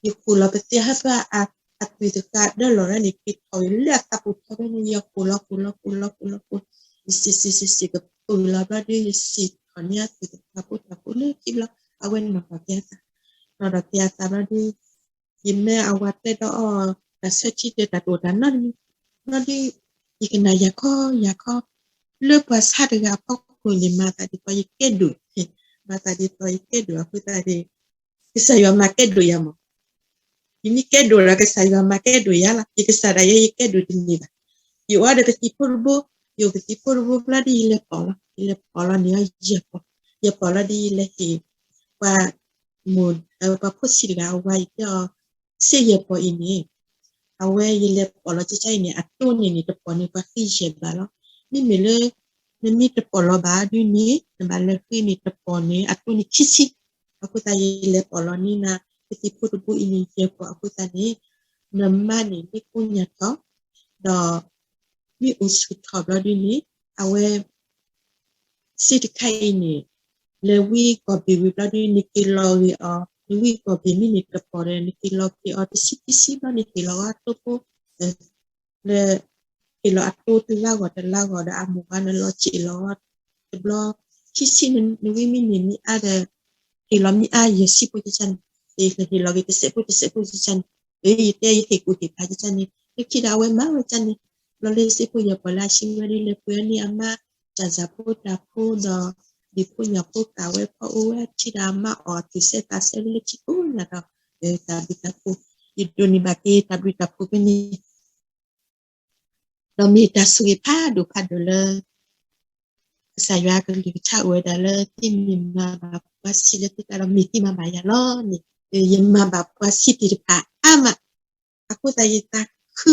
ယဃိာ်လီၤပသ့ၣ်ဟၢဖၢအ အသွံၣ်တဃာ်ဒၢလီၤန့ၣ် က့ၤထီၣ်ဝံၤလၢအသးပူၤထီၣ်ဖဲန့ၣ် ယဃိာ်လီၤဃိာ်လီၤဃိာ်လီၤဃိာ်လီၤဃိာ်, ယစံးစံးစံးစံးကပုာ်လီၤဘျီဒုး ယစံးထီၣ်န့ၢ်အသွံၣ်တဃာ်ဖိတၢ်ဖိလၢခံဘျီ အဝဲနီၣ်ထီၣ်က့ၤအသး, နီၣ်ထီၣ်က့ၤအသးဘျီဒုး ယမ့ၢ်အဝၤကျဲဒီးအီၤ တၢ်ဆၢထံတၢ်တအိၣ်တၢ်နီတမံၤ, ဘျီဒုး ယကနၣ်ယၤခီယၤခီ, လၢပှၤဆါတဂၤအဖီခိၣ်န့ၣ် မၤသးဒ်သိးယကဲဒိၣ်, မၤသးဒ်သိးယကဲဒိၣ်အဃိသတးန့ၣ် ကစၢ်ယွၤမၤကဲဒိၣ်ယၤမး, ယမ့ၢ်ကဲဒိၣ်ဒီး ကစၢ်ယွၤမၤကဲဒိၣ်ယၤလီၤ. ယကစၢ်ဒၣ်ယဲ ယကဲဒိၣ်တန့ၢ်ဘၣ်. ယအိၣ်ဒီးကသံၣ်ဖိတဘိ, ယအိၣ်ကသံၣ်ဖိတဘိဘျီဒီး ယလဲၤပိာ်လီၤ, ယလဲၤပိာ်လီၤန့ၢ်အီၤယဲၢ်ပီၢ်, ယဲၢ်ပီၢ်လီၤဒီး ယလဲၤဟ့ၣ် ပှၤ မိၢ် ပှၤဖိဆံးတဂၤအဝၤ ယတဲအီၤ, စ့ယဲၢ်ပီၢ်အံၤန့ၣ် အဝဲယလဲၤပိာ်လီၤကၠၢကၠၢအံၤန့ၣ် အတိၢ်န့ၣ်န့ၣ် တပီၢ်န့ၣ်ပှၤဃ့ယဲၢ်ဘးလီၤ. မ့မ့ၢ်လၢ နမ့ၢ်တပိာ်လီၤဘၣ်ဒုန့ၣ် နဘၣ်လဲၤဃ့န့ၣ် တပီၢ်န့ၣ် အတိၢ်န့ၣ်ခံဆံ. အဃိသတးယလဲၤပိာ်လီၤန့ၢ်နၤ ကသံၣ်ဖိတဘိအံၤန့ၣ် ယဲၢ်ပီၢ်အဃိသတးန့ၣ် နမါန့ၣ်မ့ၢ်ကိညၢ်ထီၣ် ဒီး မ့ၢ်အိၣ်ဆူၣ်ထီၣ်ဘျီဒုန့ၣ် အဝဲ စ့တခါအံၤန့ၣ် လဲၤဝံကီၢ်ဘ့ၣ်ဝံၤဘျီဒု နက့ၤလီၤဂ့ၤအီၤ, နဝံကီၢ်ဘ့ၣ်မ့ၢ်န့ၣ်တပီၢ်ဒီး နက့ၤလီၤက့ၤအီၤတဆံခံဆံဘျီန့ၣ် ဟ့ၣ်လီၤအီၤအတိၢ်ဖိ လၢ ဟ့ၣ်လီၤအတိၢ်တလါဂီၢ်တလါဂီၢ်ဒီး အမိၢ်ပှၢ်နလီၤစ့ၣ်လီၤအီၤတဘျီ ခံဆံ နဝံမ့ၢ်န့ၣ်မ့ၢ်အါဒီး ဟ့ၣ်လီၤမ့ၢ်အါယဲၢ်ဆံဖိကစၢ်န့ၣ် ဟ့ၣ်လီၤဂ့ၤတစဲးဖိတစဲးဖိကစၢ်န့ၣ် အ့ ယတဲယဟ့ၣ်ကူၣ်ဟ့ၣ်ဖးကစၢ်န့ၣ် လၢခံဒီးအဝဲမၤဝဲကစၢ်န့ၣ် ဘျီလၢစ့ဖိယဲၢ်ပီၢ်လၢအဆံဝဲဒု လဲၤပှ့ၤအီၤန့ၢ်အမါ တၢ်စၢ်ဖိတၢ်ဖိဒီး ဒ်ဖိညၣ်ဖိကးဝဲဖီအိၣ်ဝဲထံဒီးအမါအီၣ်သူၣ်စဲသးစဲလၢထံကိးညါဒီး တၢ်ဘျုးတၢ်ဖှိၣ် ယဒိးန့ၢ်ဘၣ်က့ၤတၢ်ဘျုးတၢ်ဖှိၣ်ဖဲန့ၣ် ဒီးမ့ၢ်တၢ်ဆိၣ်ဂ့ၤဖးဒိၣ်ဖးဒိၣ်လၢ ကစၢ်ယွၤကလုၢ်ကထါအိၣ်ဝဲဒၣ်လၢ သုမ့ၢ်မၤဘၣ်ပှၤဆံးလၢသုသးဒီးမ့ၢ်သုမၤဘၣ်ယၤလီၤန့ၣ် ယမၤဘၣ်ပှၤဆံးသ့ၣ်တဖၣ်အါမး အဃိသတးယသးခု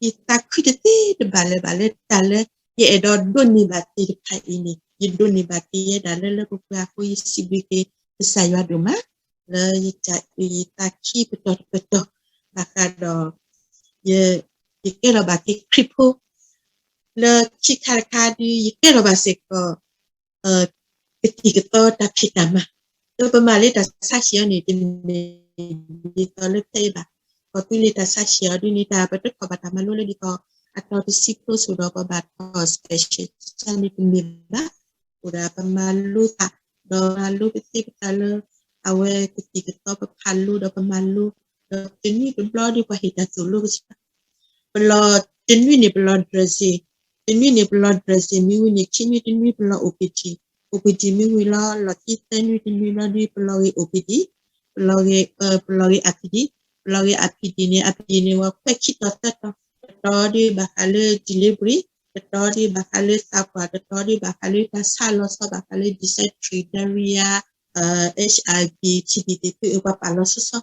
ယသးခုတသ့တဘၣ်လၢၤဘၣ်လၢတၢ်လၢ ယအဲၣ်ဒိးဒိးန့ၢ်ဘၣ်သ့ၣ်တဖၣ်အံၤန့ၣ် ယဒိးန့ၢ်ဘၣ်က့ၤယဲဒၣ်လၢ လၢပပှၤအဃိ ယစံးဘျုးက့ၤ ကစၢ်ယွၤဒိၣ်မး လၢယတၢ်အုၣ်ယသးခံပတီၢ်တပတီၢ် ဘၣ်ဃးဒီး ယ ယကဲထီၣ်ဘၣ်က့ၤခရံာ်ဖိ လၢခံခါတခါဒု ယကဲထီၣ်ဘၣ်စ့ၢ်ကီး ကသံၣ်ကသီတၢ်ဖံးတၢ်မၤ ဒီးပမၤလၢတၢ်ဆါဟံၣ်အီၤန့ၣ် တမ့ၢ်ဒ်သိးလၢဖဲအံၤဘၣ်. ကီၢ်သူလ့ၤတၢ်ဆါဟံၣ်အီၤဒုန့ၣ် တၢ်ပတထီၣ်ဘၣ်တၢ်မၤလိလၢဒ်သိး အတီၤတဆံဖိစိၤဒီးပဘၣ်ထီၣ် special န့ၣ်တမ့ၢ်ဘၣ်. အိၣ်ဒၣ်ပမၤလိသး ဒီးမၤလိပသ့ပသးလၢ အဝဲကသံၣ်ကသီပဖးလိဒီးပမၤလိ ဒီးတနွံတဘျီဒုပှၤဟ့ၣ်တၢ်သိၣ်လိကစၢ် ပလီၤ တနွံန့ၣ်ပလီၤ dressing, တနွံန့ၣ်ပလီၤ dressing မ့ၢ်ဝံၤန့ၣ် ခံနွံတနွံပလီၤ အိၣ်ပံၤဒံၣ်, အိၣ်ပံၤဒံၣ်မ့ၢ်ဝံၤလီၤ လီၢ်ခံသၢနွံတနွံလီၤဒု ပလီၤဂ့ၤအိၣ်ပံၤဒံၣ်, ပလီၤဂ့ၤ ပလီၤဂ့ၤ အါပံၤဒံၣ်, ပလီၤဂ့ၤ အါပံၤဒံၣ်န့ၣ် အါပံၤဒံၣ်န့ၣ် ဝဲခွဲးခံတီၤသၢတီၤ, တတီၤဒုဘၣ်ဃးလၢ delivery, တတီၤဒုဘၣ်ဃးလၢသးပှၢ်, တတီၤဒုဘၣ်ဃးလၢတၢ်ဆါလီၤဆီ ဘၣ်ဃးလၢ dysentery, diarrhea, HIV, TB သ့ၣ်သုပှၤပာ်လီၤဆီဆီ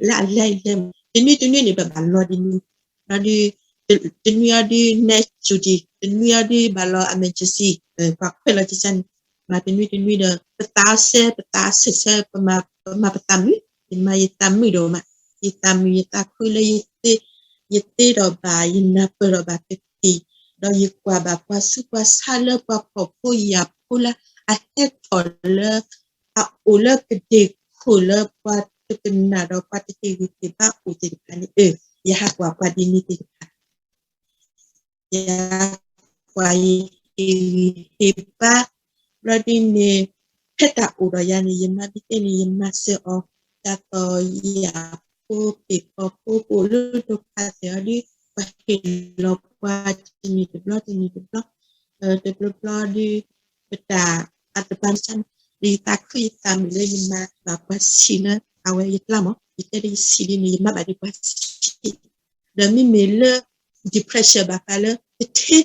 လၢအလဲအလဲမး တနွံတနွံန့ၣ် ပဘၣ်လီၤဒ်န့ၣ် လီၤဒု တနွံအီၤဒု night duty, တနွံအီၤဒုဘၣ်လီၤ emergency, ပှၤခွဲးလီၤကစၢ်န့ၣ် မၤတနွံတနွံဒီး ပသးအီဆၢ ပသးအီဆၢဆၢ ပမၤပသးမုာ်, ယမၤယသးမုာ်ဒိၣ်မး, ယသးမုာ်ယသးခုလၢ ယသ့ထီၣ်ဘၣ် ယနၢ်ပၢၢ်ထီၣ်ဘၣ်ကသံၣ်, ဒီးယကွၢ်ဘၣ်ပှၤဆူးပှၤဆါလၢပှၤဖှီၣ်ဖိယာ်ဖိလၢ အဟဲထီၣ်လၢ အအိၣ်လၢကဒ့ၣ်ခိၣ်လၢပှၤတကနၣ်ဒီးပှၤတဟ့ၣ်ဂံၢ်ဟ့ၣ်ဘါအိၣ်သ့ၣ်တဖၣ်န့ၣ် အၢ ယဟးကွၢ်ပှၤဒ်န့ၣ်သ့ၣ်တဖၣ် ယဟးကွၢ်ယဟ့ၣ်ဂံၢ်ဟ့ၣ်ဘါ ဘျီဒ်န့ၣ် ဖဲတၢ်အိၣ်ဒီးယၤန့ၣ် ယမၤဘံၣ်သ့ၣ်န့ၣ် ယမၤစၢၤအီၤ တၢ်သီၣ်ယၢ်ဖိ ပ့ၤကီၢ်ဖိ ပအိၣ်လၢဒိၣ်ဖးသ့ၣ်အီၤဒု ပှၤဟ့ၣ်လီၤပှၤတနံၣ်တဘျီ တနံၣ်တဘျီ တဘျီဘျီဒု ပတၢ်အတပၤန့ၣ် ဒီးယသးခုယသးမုာ်လၢယမၤဘၣ်ပှၤဆံးလၢ အဝဲယကျါမး ယတဲဒ်ယဆံးဒ်န့ၣ် ယမၤဘၣ်ဒံးပှၤဆံး ဒီးမ့မ့ၢ်လၢ depression ဘၣ်ဃးလၢ တထ့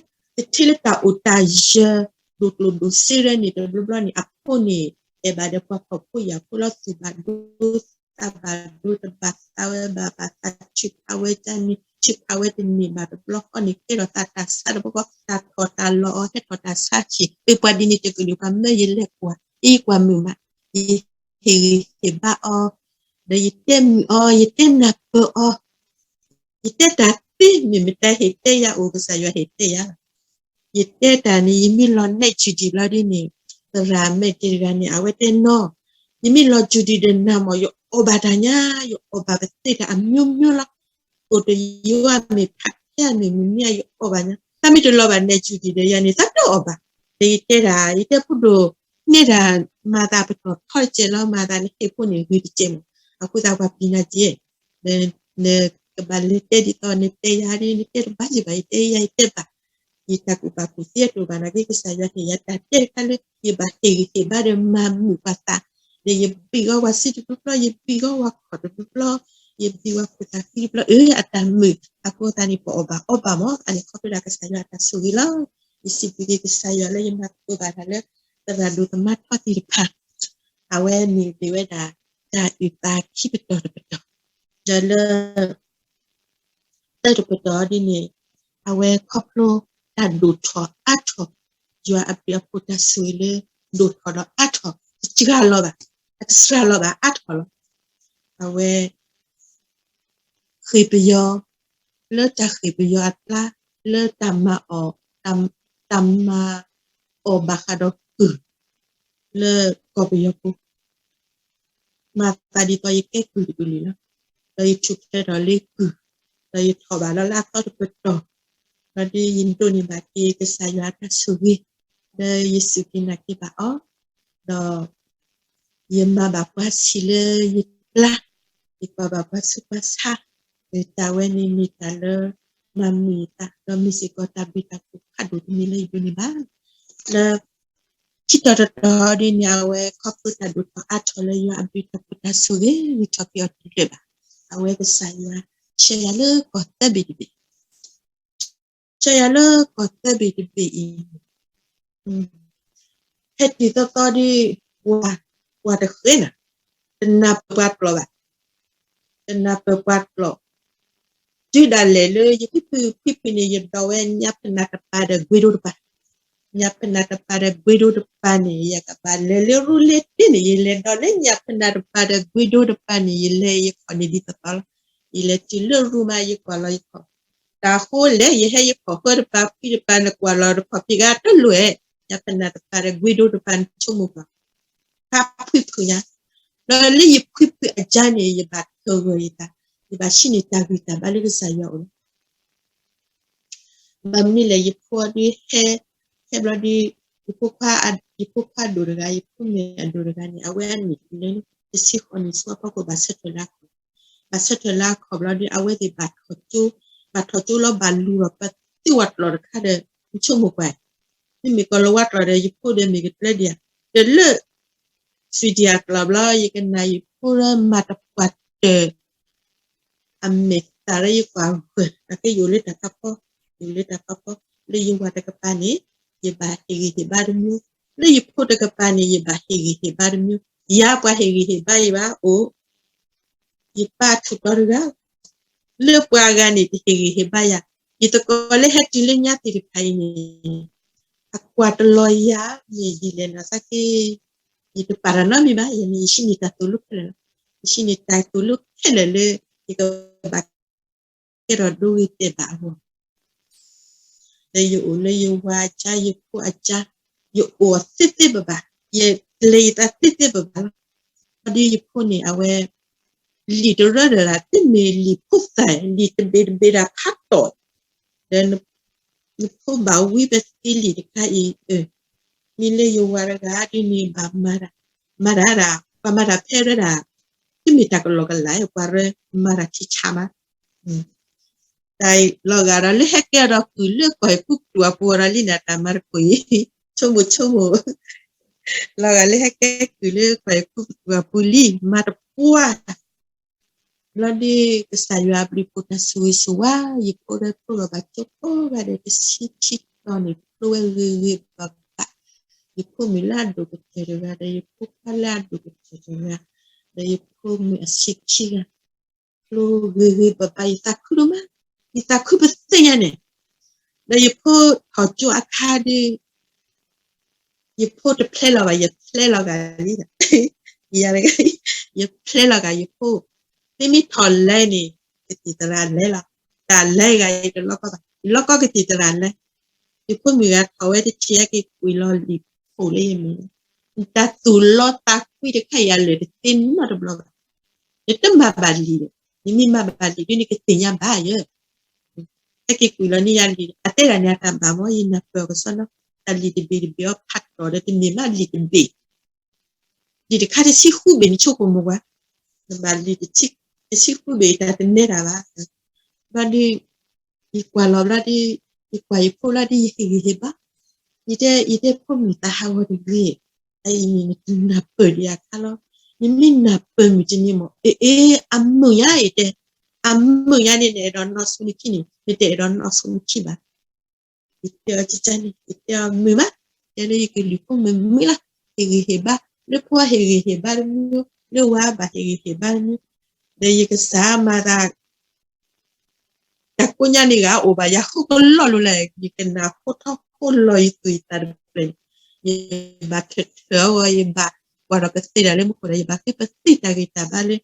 လၢတၢ်အိၣ်တၢ်ယၢၤ ဒိၣ်ကျိၣ်ဒိၣ်စ့ရဲန့ၣ် တဘျီဘျီန့ၣ် အဖိန့ၣ် အဲၣ်ဘၣ်ဒီးပှၤဖှီၣ်ဖိယာ်ဖိလီၤ သူၣ်ဘၣ်ဒိသးဘၣ်ဒိ တဘၣ်သးဝဲဘၣ် ဘၣ်သးထုးဖးဝဲတၢ်န့ၣ် ထုးဖးဝဲတန့ၢ်ဘၣ်တဘျီဃီန့ၣ် ကဲထီၣ်သးတၢ်ဆါတဘျီဃီ တၢ်ထီၣ်တၢ်လီၤအီၤ ဟဲထီၣ်တၢ်ဆါဆံး အပှၤဒ်န့ၣ်တကလုာ် ပှၤမၢယလဲၤကွၢ် အံၤကွၢ်မုာ်မး ယဟ့ၣ်ဂံၢ်ဟ့ၣ်ဘါအီၤ ဒီးယတဲမုာ်အီၤ ယတဲနၢ်ပၢၢ်အီၤ ယတဲတၢ်သ့ မ့ၢ်မတၤဟ့ၣ်တဲယၤအိၣ် ကစၢ်ယွၤဟ့ၣ်တဲယၤ ယတဲတၢ်န့ၣ် ယမ့ၢ်လီၤ night duty ဘျီဒ်န့ၣ် သရၣ်မဲာ်တ့ၢ်တဂၤန့ၣ် အဝဲတဲနီၤ ယမ့ၢ်လီၤ duty ဒီးနၤမး ယအီၣ်ဘၣ်တၢ်ညါ ယအီၣ်ဘၣ်ပသ့တၢ် အမျိုးမျိုး လီၤ အိၣ်တယိအမ့ၢ်ဖးဖဲအမ့ၢ်မုၢ်နံၤ ယအီၣ်ဘၣ်ညါ တၢ်မ့ၢ်တလီၤဘၣ် night duty ဒီးယၤန့ၣ် သးတအီၣ်ဘၣ် ဒီးယတဲတၢ် ယတဲဖိဒိၣ် န့ၢ်တၢ်မၤသးပတီၢ်ထီတကဲးလီၤ မၤသးနဟ့ၣ်ဖိန့ၣ် ဂ့ၤတကဲးမး အဃိသတးပှၤပျံၤနၤက့ နကဘၣ်လဲၤတဲဒ်သိး နတဲယၤဒ် နတဲတဘၣ်ယဘၣ် ယတဲယၤ ယတဲဘၣ် ယတၢ်ကူၣ်ဘၣ်ကူၣ်သ့အတအိၣ်ဘၣ်နာ်က့ ကစၢ်ယွၤဟ့ၣ်ယၤတၢ်တဲတခါလၢ ယဘၣ်ဟ့ၣ်ဂံၢ်ဟ့ၣ်ဘါဒီးမၤမုာ်ပှၤသး ဒီးယဘံၣ်ဂီၢ်ဝၤဆံးတဘျီဘျီ ယဘံၣ်ဂီၢ်ဝၤခီၣ်တဘျီဘျီ ယဘံၣ်ဝဲဖိသၣ်ခံတဘျီ အၢ အတၢ်မုာ် အဃိသတးန့ၣ် ပအီၣ်ဘၣ်အီဘၣ်မး အန့ၣ်ခီဖျိဒၣ်ကစၢ်ယွၤအတၢ်ဆိၣ်ဂ့ၤလီၤ. ယစံးဘျုးက့ၤကစၢ်ယွၤလၢယမၤသကိးဘၣ်တၢ်လၢ သရၣ်ဒိၣ်သမါထီသ့ၣ်တဖၣ် အဝဲန့ၣ်မ့ၢ်ဝဲဒၣ် တၢ်အုၣ်သးခံပတီၢ်တပတီၢ် ဒီးလၢ သၢတပတီၢ်ဒ်န့ၣ် အဝဲခီဖျိတၢ်ဒိၣ်ထီၣ်အါထီၣ် ယွၤအဘျုးအဖှိၣ်တၢ်ဆိၣ်ဂ့ၤလၢ ဒိၣ်ထီၣ်ဒီးအါထီၣ် တစှၤလီၤဘၣ် အတစှၤလီၤဘၣ်အါထီၣ်လီၤ. အဝဲ ဃ့ၢ်ပယီၤ လၢတၢ်ဃ့ၢ်ပယီၤအကျါ လၢတၢ်မၤအီၣ် တၢ်မၤအီၣ်ဘၣ်ဃးဒီးကုၢ် လၢကီၢ်ပယီၤပူၤ မၤသးဒ်သိးယကဲကုၢ်တကလုာ်လီၤ. ဒီးယထူၣ်ဖျဲးထီၣ်လၢကုၢ် ဒီးယထီၣ်ဘၣ်လီၤလၢအသီတပတီၢ် ဒီးဒ်ယဒိးန့ၢ်ဘၣ်က့ၤကစၢ်ယွၤအတၢ်ဆိၣ်ဂ့ၤ လၢယစူၢ်က့ၤနာ်က့ၤဘၣ်အီၤ ဒီး ယမၤဘၣ်ပှၤဆံးလၢယကျါ, ယကွၢ်ဘၣ်ပှၤဆူးပှၤဆါ, တၢ်ဝဲန့ၣ်မ့ၢ်တၢ်လၢ မၤမုာ်ယသး ဒီးမ့ၢ်စ့ၢ်ကီးတၢ်ဘျုးတၢ်ဖှိၣ်ဖးဒိၣ်တမံၤလၢယဒိးန့ၢ်ဘၣ်. လၢ ခံတီၤတတီၤဒ်န့ၣ် အဝဲခီဖျိတၢ်ဒိၣ်ထီၣ်အါထီၣ်လၢယွၤအဘျုးတၢ်ဖှိၣ်တၢ်ဆိၣ်ဂ့ၤ ဂံၢ်ထီၣ်က့ၤအီၤတလၢာ်ဘၣ်. အဝဲကစၢ်ယွၤ ဆှၢယၤလၢကီၢ်သၢဘ့ၣ်တဘ့ၣ် ဆှၢယၤလၢကီၢ်သၢဘ့ၣ်တဘ့ၣ်အံၤ ဟဲတုၤသီသီဒီး ပှၤ ပှၤတဃဲနၤ, တနၢ်ပၢၢ်ပှၤကျိာ်ဘၣ်, တနၢ်ပၢၢ်ပှၤကျိာ်, တုၤဒၣ်လဲာ်လၢယဖံဖုဖံဖုန့ၣ် ယဒိးဝဲညါဖနၢ်တပၤဒီးကွ့ဒိတပၤ, ညါဖနၢ်တပၤဒီးကွ့ဒိတပၤန့ၣ် ယကဘၣ်လဲၤလၢရူလဲၤတ့ၢ်န့ၣ် ယလဲၤဒိးလၢညါဖနၢ်တပၤဒီးကွ့ဒိတပၤန့ၣ် ယလဲၤယခီၣ်န့ၢ်ဒ်သိးသိးလီၤ. ယလဲၤတုၤလၢရူမး ယကွၢ်လီၤယခီၣ် တၢ်ဃိလဲၣ် ယဟဲယခီၣ်ဃၢတပၤဖံတပၤ နကွၢ်လီၤတခီၣ်ဖံးဂၤတလိၣ်ဧါ, ညါဖနၢ်တပၤဒီးကွ့ဒိတပၤ နဆိကမိၣ်ကွၢ် ဖးဖံဖုညါ, ဒီးလၢယဖံဖုအကါန့ၣ် ယဘၣ်ထၢဂၢၢ်ယသး, ယဘၣ်ဟံးန့ၢ်တၢ်ဂံၢ်တၢ်ဘါလၢကစၢ်ယွၤအအိၣ်လီၤ. ဘၣ်မနုၤလဲၣ် ယဖိဒုးဟဲ, ဟဲဘျီဒီး ယဖိခွါ, ယဖိခွါဒိၣ်တဂၤ ယဖိမုၣ်အဒိၣ်တဂၤန့ၣ် အဝဲအနံၣ်လၢ တဆံဃိးနံၣ်ဆူအဖီခိၣ် ဘၣ်ဆၢထၢၣ်လၢအခီၣ်, ဘၣ်ဆၢထၢၣ်လၢအခီၣ်ဘျီဒီး အဝဲသ့ၣ်ဘၣ်ထီၣ်ကၠိ, ဘၣ်ထီၣ်ကၠိလီၤ ဘၣ်လူၤထီၣ် ပသ့ဝဲကျိာ်တခါဒီး နဆိကမိၣ်ကွၢ်, မ့မ့ၢ်ကီၤလၤဝါကျိာ်ဒီး ယဖိဒီးမ့ၢ်ကတြၢဒံးဧါ, ဒီးလၢ စံဒံအကျိာ်ဘျီ ယကနၣ်ယဖိလၢမၤတပှၢ်တၢၢ် အမဲာ်သၣ်လၢယကွၢ်ဂၢၢ် အကဲယအိၣ်လၢတၢ်ဖးဖီ, ယအိၣ်လၢတၢ်ဖးဖီ, လၢယဝၤတကပၤန့ၣ် ယဘၣ်ဟ့ၣ်ဂံၢ်ဟ့ၣ်ဘါတမံၤ, လၢယဖိတကပၤန့ၣ် ယဘၣ်ဟ့ၣ်ဂံၢ်ဟ့ၣ်ဘါတမံၤ, ယၤပှၤဟ့ၣ်ဂံၢ်ဟ့ၣ်ဘါယၤဘၣ်အိၣ် ယပၢ်ထူးတီၤတဂၤ, လၢပှၤဂၤန့ၣ် တဟ့ၣ်ဂံၢ်ဟ့ၣ်ဘါယၤ, ယသကိးလၢဟဲတုၤလၢညါသ့ၣ်တဖၣ်အံၤန့ၣ် အကွၢ်တလီၤယၤ မ့ၢ်ဒ်လဲၣ်နီၤ သးက့ ယတပာ်တၢ်နီတမံၤဘၣ်, ယမ့ၢ်ယဟံးန့ၢ်တၢ်သိၣ်လိခဲလၢာ်လီၤ. ယဟံးန့ၢ်တၢ်သိၣ်လိခဲလၢာ်လၢ ယကဘၣ်ကဲထီၣ်ဒိဂ့ၤတဲာ်ဘၣ်အဂီၢ် ဒီးယအိၣ်လၢယဝၤအကါ ယဖိအကါ, ယအိၣ်သ့သ့ဘၣ်ဘၣ်, ယကျဲၤယသးသ့သ့ဘၣ်ဘၣ်လီၤ. ဒီးယဖိန့ၣ် အဝဲ လံာ်တရၢဒီးဒၣ် တမ့ၢ်လံာ်ဖိသၣ် လံာ်တဘ့ၣ်တဘ့ၣ်ဒၣ်ဖးတီၢ်, ဒီး နဖိဘၣ်ဝံပသ့လံာ်တခါအံၤ, မ့ၢ်လၢယဝၤတဂၤဒ်န့ၣ် ဘၣ်မၤတၢ်, မၤတၢ်ဒၣ် ပှၤမၤတၢ်ဖဲရဲဒၣ်, တမ့ၢ်တၢ်ကလီကလး ပှၤရဲမၤတၢ်ဆံးဆါမး တၢ်လီၤဂာ်ဒီးလၢဟဲကဲဒီးကုၢ်လၢကီၢ်ဟံၣ်ပူၤတူၢ်အပူၤဒီးလံန့ၣ် တၢ်မၤတခိၣ်အံၤ, ဆိကမိၣ်ဆိကမိၣ်, လီၤဂာ်လၢဟဲကဲကုၢ်လၢကီၢ်ဟံၣ်ပူၤတူၢ်အပူၤလံ မၤတပှၢ်, ဘျီဒီး ကစၢ်ယွၤအဘျုးအဖှိၣ်တၢ်ဆိၣ်ဂ့ၤဆိၣ်ဝါ ယဖိဒီးဖိလီၤဘၣ်ကၠိဖိဂၤဒီး တဆံခံတီၤန့ၣ် ဖျိဝဲဂ့ၤဂ့ၤဘၣ်ဘၣ်, ယဖိမုၣ်လၢအဒိၣ်ကတၢၢ်တဂၤဒီး ယဖိခွါလၢအဒိၣ်ကတၢၢ်တဂၤ, ဒီးယဖိမုၣ်အဆံးခံဂၤ ဖျိဂ့ၤဂ့ၤဘၣ်ဘၣ် ယသးခုဒိၣ်မး, ယသးခုပသ့ၣ်ညါန့ၣ်, ဒီးယဖိထီၣ်ကၠိအခါဒီး ယဖိတဖျဲလီၤဘၣ် ယဖျဲလီၤဂာ်လံ, ယၤတဂၤ ယဖျဲလီၤဂာ်ယဖိ, မ့မ့ၢ်ထီၣ်လဲၤန့ၣ် ကသံၣ်သရၣ်လဲၤလီၤ, တၢ်လဲၤဂာ်ယတလီကီဘၣ် ယလီကီကသံၣ်သရၣ်လဲၤ, ယဖိမုၣ်ဂၤထီၣ်ဝဲတထံၣ်အက့ၤကွံာ်လီၤလံာ်ဖိလၢယမဲာ်, တၢ်သူၣ်လီသးကွံတခါယၤလၢာ်တသ့နီတဘျီဘၣ် နတမၤဘၣ်လံာ်ဒီး နမ့ၢ်မၤဘၣ်လံာ်ဒ်န့ၣ် ကသ့ၣ်ညါဘၣ်ယဲ, ဟဲက့ၤကွံာ်လီၤန့ၢ်ယၤလံာ် အတဲဒၣ်န့ၣ်အတၢ်ဘၣ်မ့ၢ် ယနၢ်ပၢၢ်အီၤကစီဒီ, တၢ်လံာ်တဘ့ၣ်တဘ့ၣ်အီၤဖးတီၢ်ဒီး တမ့ၢ်မးလံာ်တဘ့ၣ်, လံာ်တခါတဆံဃုဘ့ၣ် နဆိကမိၣ်ကွၢ်, နဘၣ်လံာ်တဆံဃုဘ့ၣ်တၢ်တနဲတၢ်ဘၣ်, ဘျီဒီး ယကွၢ်လီၤဘျီဒီး ယကွၢ်ယဖိလီၤဒီး ယဟ့ၣ်ဂံၢ်ဟ့ၣ်ဘါ, ယတဲ ယတဲဖိမုၣ်သးဟးဂီၤတဂ့ၤ, အအံၤန့ၣ် နတနၢ်ပၢၢ်ဒံးအခါလီၤ, ယမ့ၢ်နၢ်ပၢၢ်မုၢ်တနံၤမး, အ့ အ့ အမုာ်ညါအံၤတဲ, အမုာ်ညါန့ၣ် နအဲၣ်ဒိးနီၢ်ဆူနခံန့ၣ်, နတအဲၣ်ဒိးနီၢ်ဆူနခံဘၣ်. ယတဲအီၤကန့ၣ်, ယတဲအီၤမုာ်မး, တဲလၢယကလုၢ်ဖိမုာ်မုာ်လီၤ, ဟ့ၣ်ဂံၢ်ဟ့ၣ်ဘါ, လၢဖိဟ့ၣ်ဂံၢ်ဟ့ၣ်ဘါတမံၤ, လၢဝၤဘၣ်ဟ့ၣ်ဂံၢ်ဟ့ၣ်ဘါတမံၤ, ဒီးယကစၢ်မၤသး တၢ်ကိးညါန့ၣ်ဂ့ၤအိၣ်ဘၣ် ယၤဃုကလီၢ်လိၤလၢ ယကနၣ်ဟိထီၣ်ဟိလီၤယသူၣ်ယသးတဖျၢၣ်န့ၣ်, ယဘၣ်ထၢၣ်ထၢၣ်အီၤ ယဘၣ်ကွၢ်ဒီးကသ့ဒၣ်လၢမူခိၣ်ဒီး ယဘၣ်ဃ့ပသ့ၣ်တၢ်ဂံၢ်တၢ်ဘါလၢ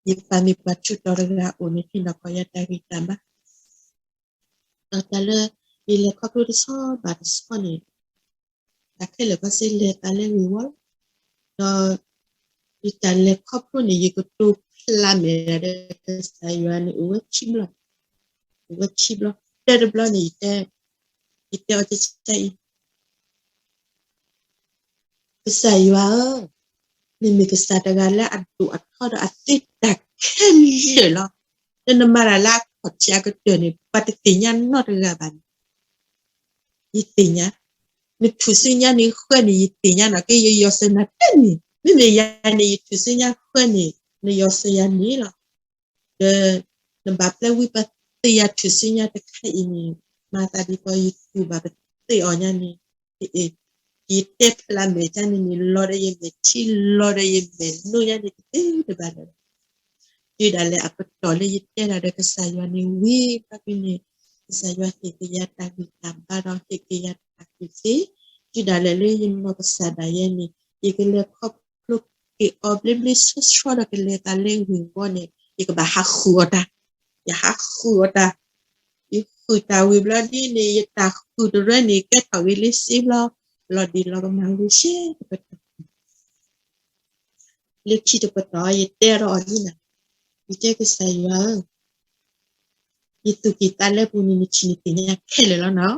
ယပၢ်မ့ၢ်ပှၤထူးတီၤတဂၤအိၣ်န့ၣ် ဟ့ၣ်နီၤကီးယၤတၢ်ဂံၢ်တၢ်ဘါ ဒီးတၢ်လၢ ယလဲၤခီဖျိတဆီဘၣ်တဆီန့ၣ်, တၢ်ခဲလၢာ်ကီစ့လဲၤသးလၢဂ့ၢ်ဝီလီၤ. ဒီး ယတၢ်လဲၤခီဖျိန့ၣ် ယကတိၤဖျါမဲာ်ဒီးကစၢ်ယွၤန့ၣ် အိၣ်ဝဲခံဘျီ, အိၣ်ဝဲခံဘျီ, တၢတဘျီန့ၣ် ယတဲ, ယတဲအီၤကကအံၤ ကစၢ်ယွၤဧၢ, နမ့ၢ်ကစၢ်တဂၤလၢအဒိၣ်အထီဒီးအသ့တၢ်ခဲလၢာ်လီၤ. လၢနမၤတၢ်လၢအခီၣ်ထံးအကတၢၢ်န့ၣ် ပှၤတသ့ၣ်ညါနီတဂၤဘၣ်န့ၣ်, ယသ့ၣ်ညါ, နထူၣ်စုညါန့ၣ်ဃၢန့ၣ် ယသ့ၣ်ညါနီၢ်ကီၢ် ယယီၤစၢၤနၤတန့ၢ်, မ့မ့ၢ်ယၤန့ၣ် ယထူၣ်စုညါဃၢန့ၣ် နယီၤစၢၤယၤန့ၣ်လီၤ. ဒီး နဘၣ်ပျဲဝံပသ့ၣ်ယၤထူၣ်စုညါတခါအံၤန့ၣ်, မၤသးဒ်သိးယတူၢ်ဘၣ်ပသ့ၣ်အီၤညါန့ၣ်, ယတဲဖျါမဲာ်ကန့ၣ်န့ၣ် လီၤဒီးယမဲာ်ထံ လီၤဒီးယမဲာ်နိညါန့ၣ်တသ့တဘၣ်လၢၤဘၣ်. တုၤဒၣ်လဲာ်အပတီၢ်လၢယတဲတၢ်ဒီးကစၢ်ယွၤန့ၣ်ဝံၤဘျီဒ်န့ၣ်, ကစၢ်ယွၤဟ့ၣ်ကယၤတၢ်ဂံၢ်တၢ်ဘါဒီးဟ့ၣ်ကယၤတၢ်ကူၣ်သ့, တုၤဒၣ်လဲာ်လၢယနီၢ်ကစၢ်ဒၣ်ယဲန့ၣ် ယကလဲၤခီဖျိက့ၤအီၤဘျ့ဘျ့ဆှီဆှီဒီးကလဲၤသးလၢဂ့ၢ်ဝီန့ၣ် ယကဘၣ်ဟးဃုာ်အီၤတၢ်, ယဟးဃုာ်အီၤတၢ်, ယဃုာ်တၢ်ဝံၤဘျီဒ်န့ၣ် ယတၢ်ဃုာ်တရၢန့ၣ် ကဲထီၣ်ဂ့ၤလၢစ့ဘျီ, လီၤဒံးလီၤကမၣ်ဂ့ၤရှဲတပတီၢ် လၢခံတပတီၢ် ယတဲဒီးအီၤဒ်န့ၣ်, ယတဲကစၢ်ယွၤဧၢ, ယသူၣ်ကံၢ်သးလဲပူၤန့ၣ် နထံၣ်နသ့ၣ်ညါခဲလၢာ်လီၤနီၤ.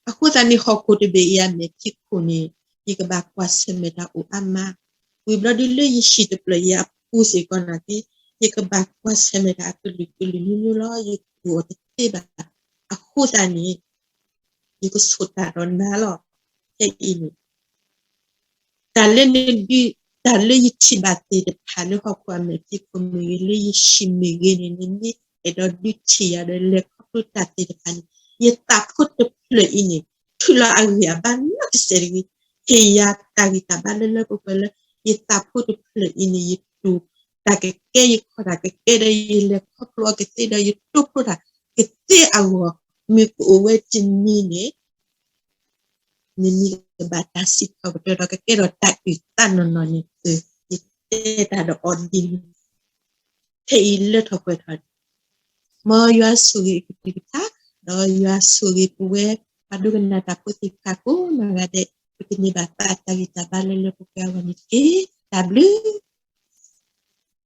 အဃိသတးန့ၣ် ဟီၣ်ခိၣ်တဘ့ၣ်အံၤအမဲာ်ဖံးခိၣ်န့ၣ် ယကဘၣ်ကွၢ်ဆၢၣ်မဲာ်တၢ်အိၣ်အါမး, ဝံၤဘျီဒ်လၢယဟံၣ်တဖျၢၣ်အံၤအပူၤစ့ၢ်ကီးနာ်က့, ယကဘၣ်ကွၢ်ဆၢၣ်မဲာ်တၢ်အကလုာ်ကလုာ်မ့ၢ်မ့ၢ်လီၤ, ယကူၣ်အီၤတသ့ဘၣ်. အဃိသတးန့ၣ် ယကဆိၣ်တၢ်ဒီးနၤလီၤ. ခဲအံၤန့ၣ် တၢ်လၢနဒုး, တၢ်လၢယထံၣ်ဘၣ်သ့ၣ်တဖၣ်လၢဟီၣ်ခိၣ်အမဲာ်ဖံးခိၣ်မ့ၢ်ဂ့ၤ လၢယဟံၣ်မ့ၢ်ဂ့ၤန့ၣ် နမ့ၢ်အဲၣ်ဒိးဒုးထံၣ်ယၤဒီးလဲၤခီဖျိတၢ်သ့ၣ်တဖၣ်န့ၣ်, ယသးဖိတဖျၢၣ်အံၤန့ၣ် ထုးလီၤအဂံၢ်အဘါနီတစဲးတဂ့ၤ, ဟ့ၣ်ယၤတၢ်ဂံၢ်တၢ်ဘါလၢလၢပှဲၤပှဲၤလၢ ယသးဖိတဖျၢၣ်အံၤန့ၣ် ယတူၢ်တၢ်ကကဲ ယခီၣ်တၢ်ကကဲဒီးယလဲၤခီဖျိအီၤကသ့ဒီးယတိဖျိတၢ်ကသ့အဂီၢ်, မ့ၢ်ကအိၣ်ဝဲတနံၤန့ၣ် နမံၤကဘၣ်တၢ်စံးထီၣ်ပတြၢၤဒီးကကဲထီၣ်တၢ်အုၣ်သးနီၢ်နီၢ်န့ၣ်, ယတဲတၢ်ဒီးအီၤဒ်န့ၣ်, ခဲအံၤလၢထီၣ်ပှဲၤထီၣ်န့ၣ်, မ်ယွၤဆိၣ်ဂ့ၤအကလုၢ်ကထါ, ဒီးယွၤဆိၣ်ဂ့ၤပဝဲ ပှၤဒိကနၣ်တၢ်ဖိသ့ၣ်တဖၣ်ကိးနီၢ်ဂၤဒဲး, ပကန့ၢ်ဘၣ်သးတၢ်ဂံၢ်တၢ်ဘါလၢလၢပှဲၤပှဲၤအဂီၢ်န့ၣ်တက့ၢ်. တၢ်ဘျုး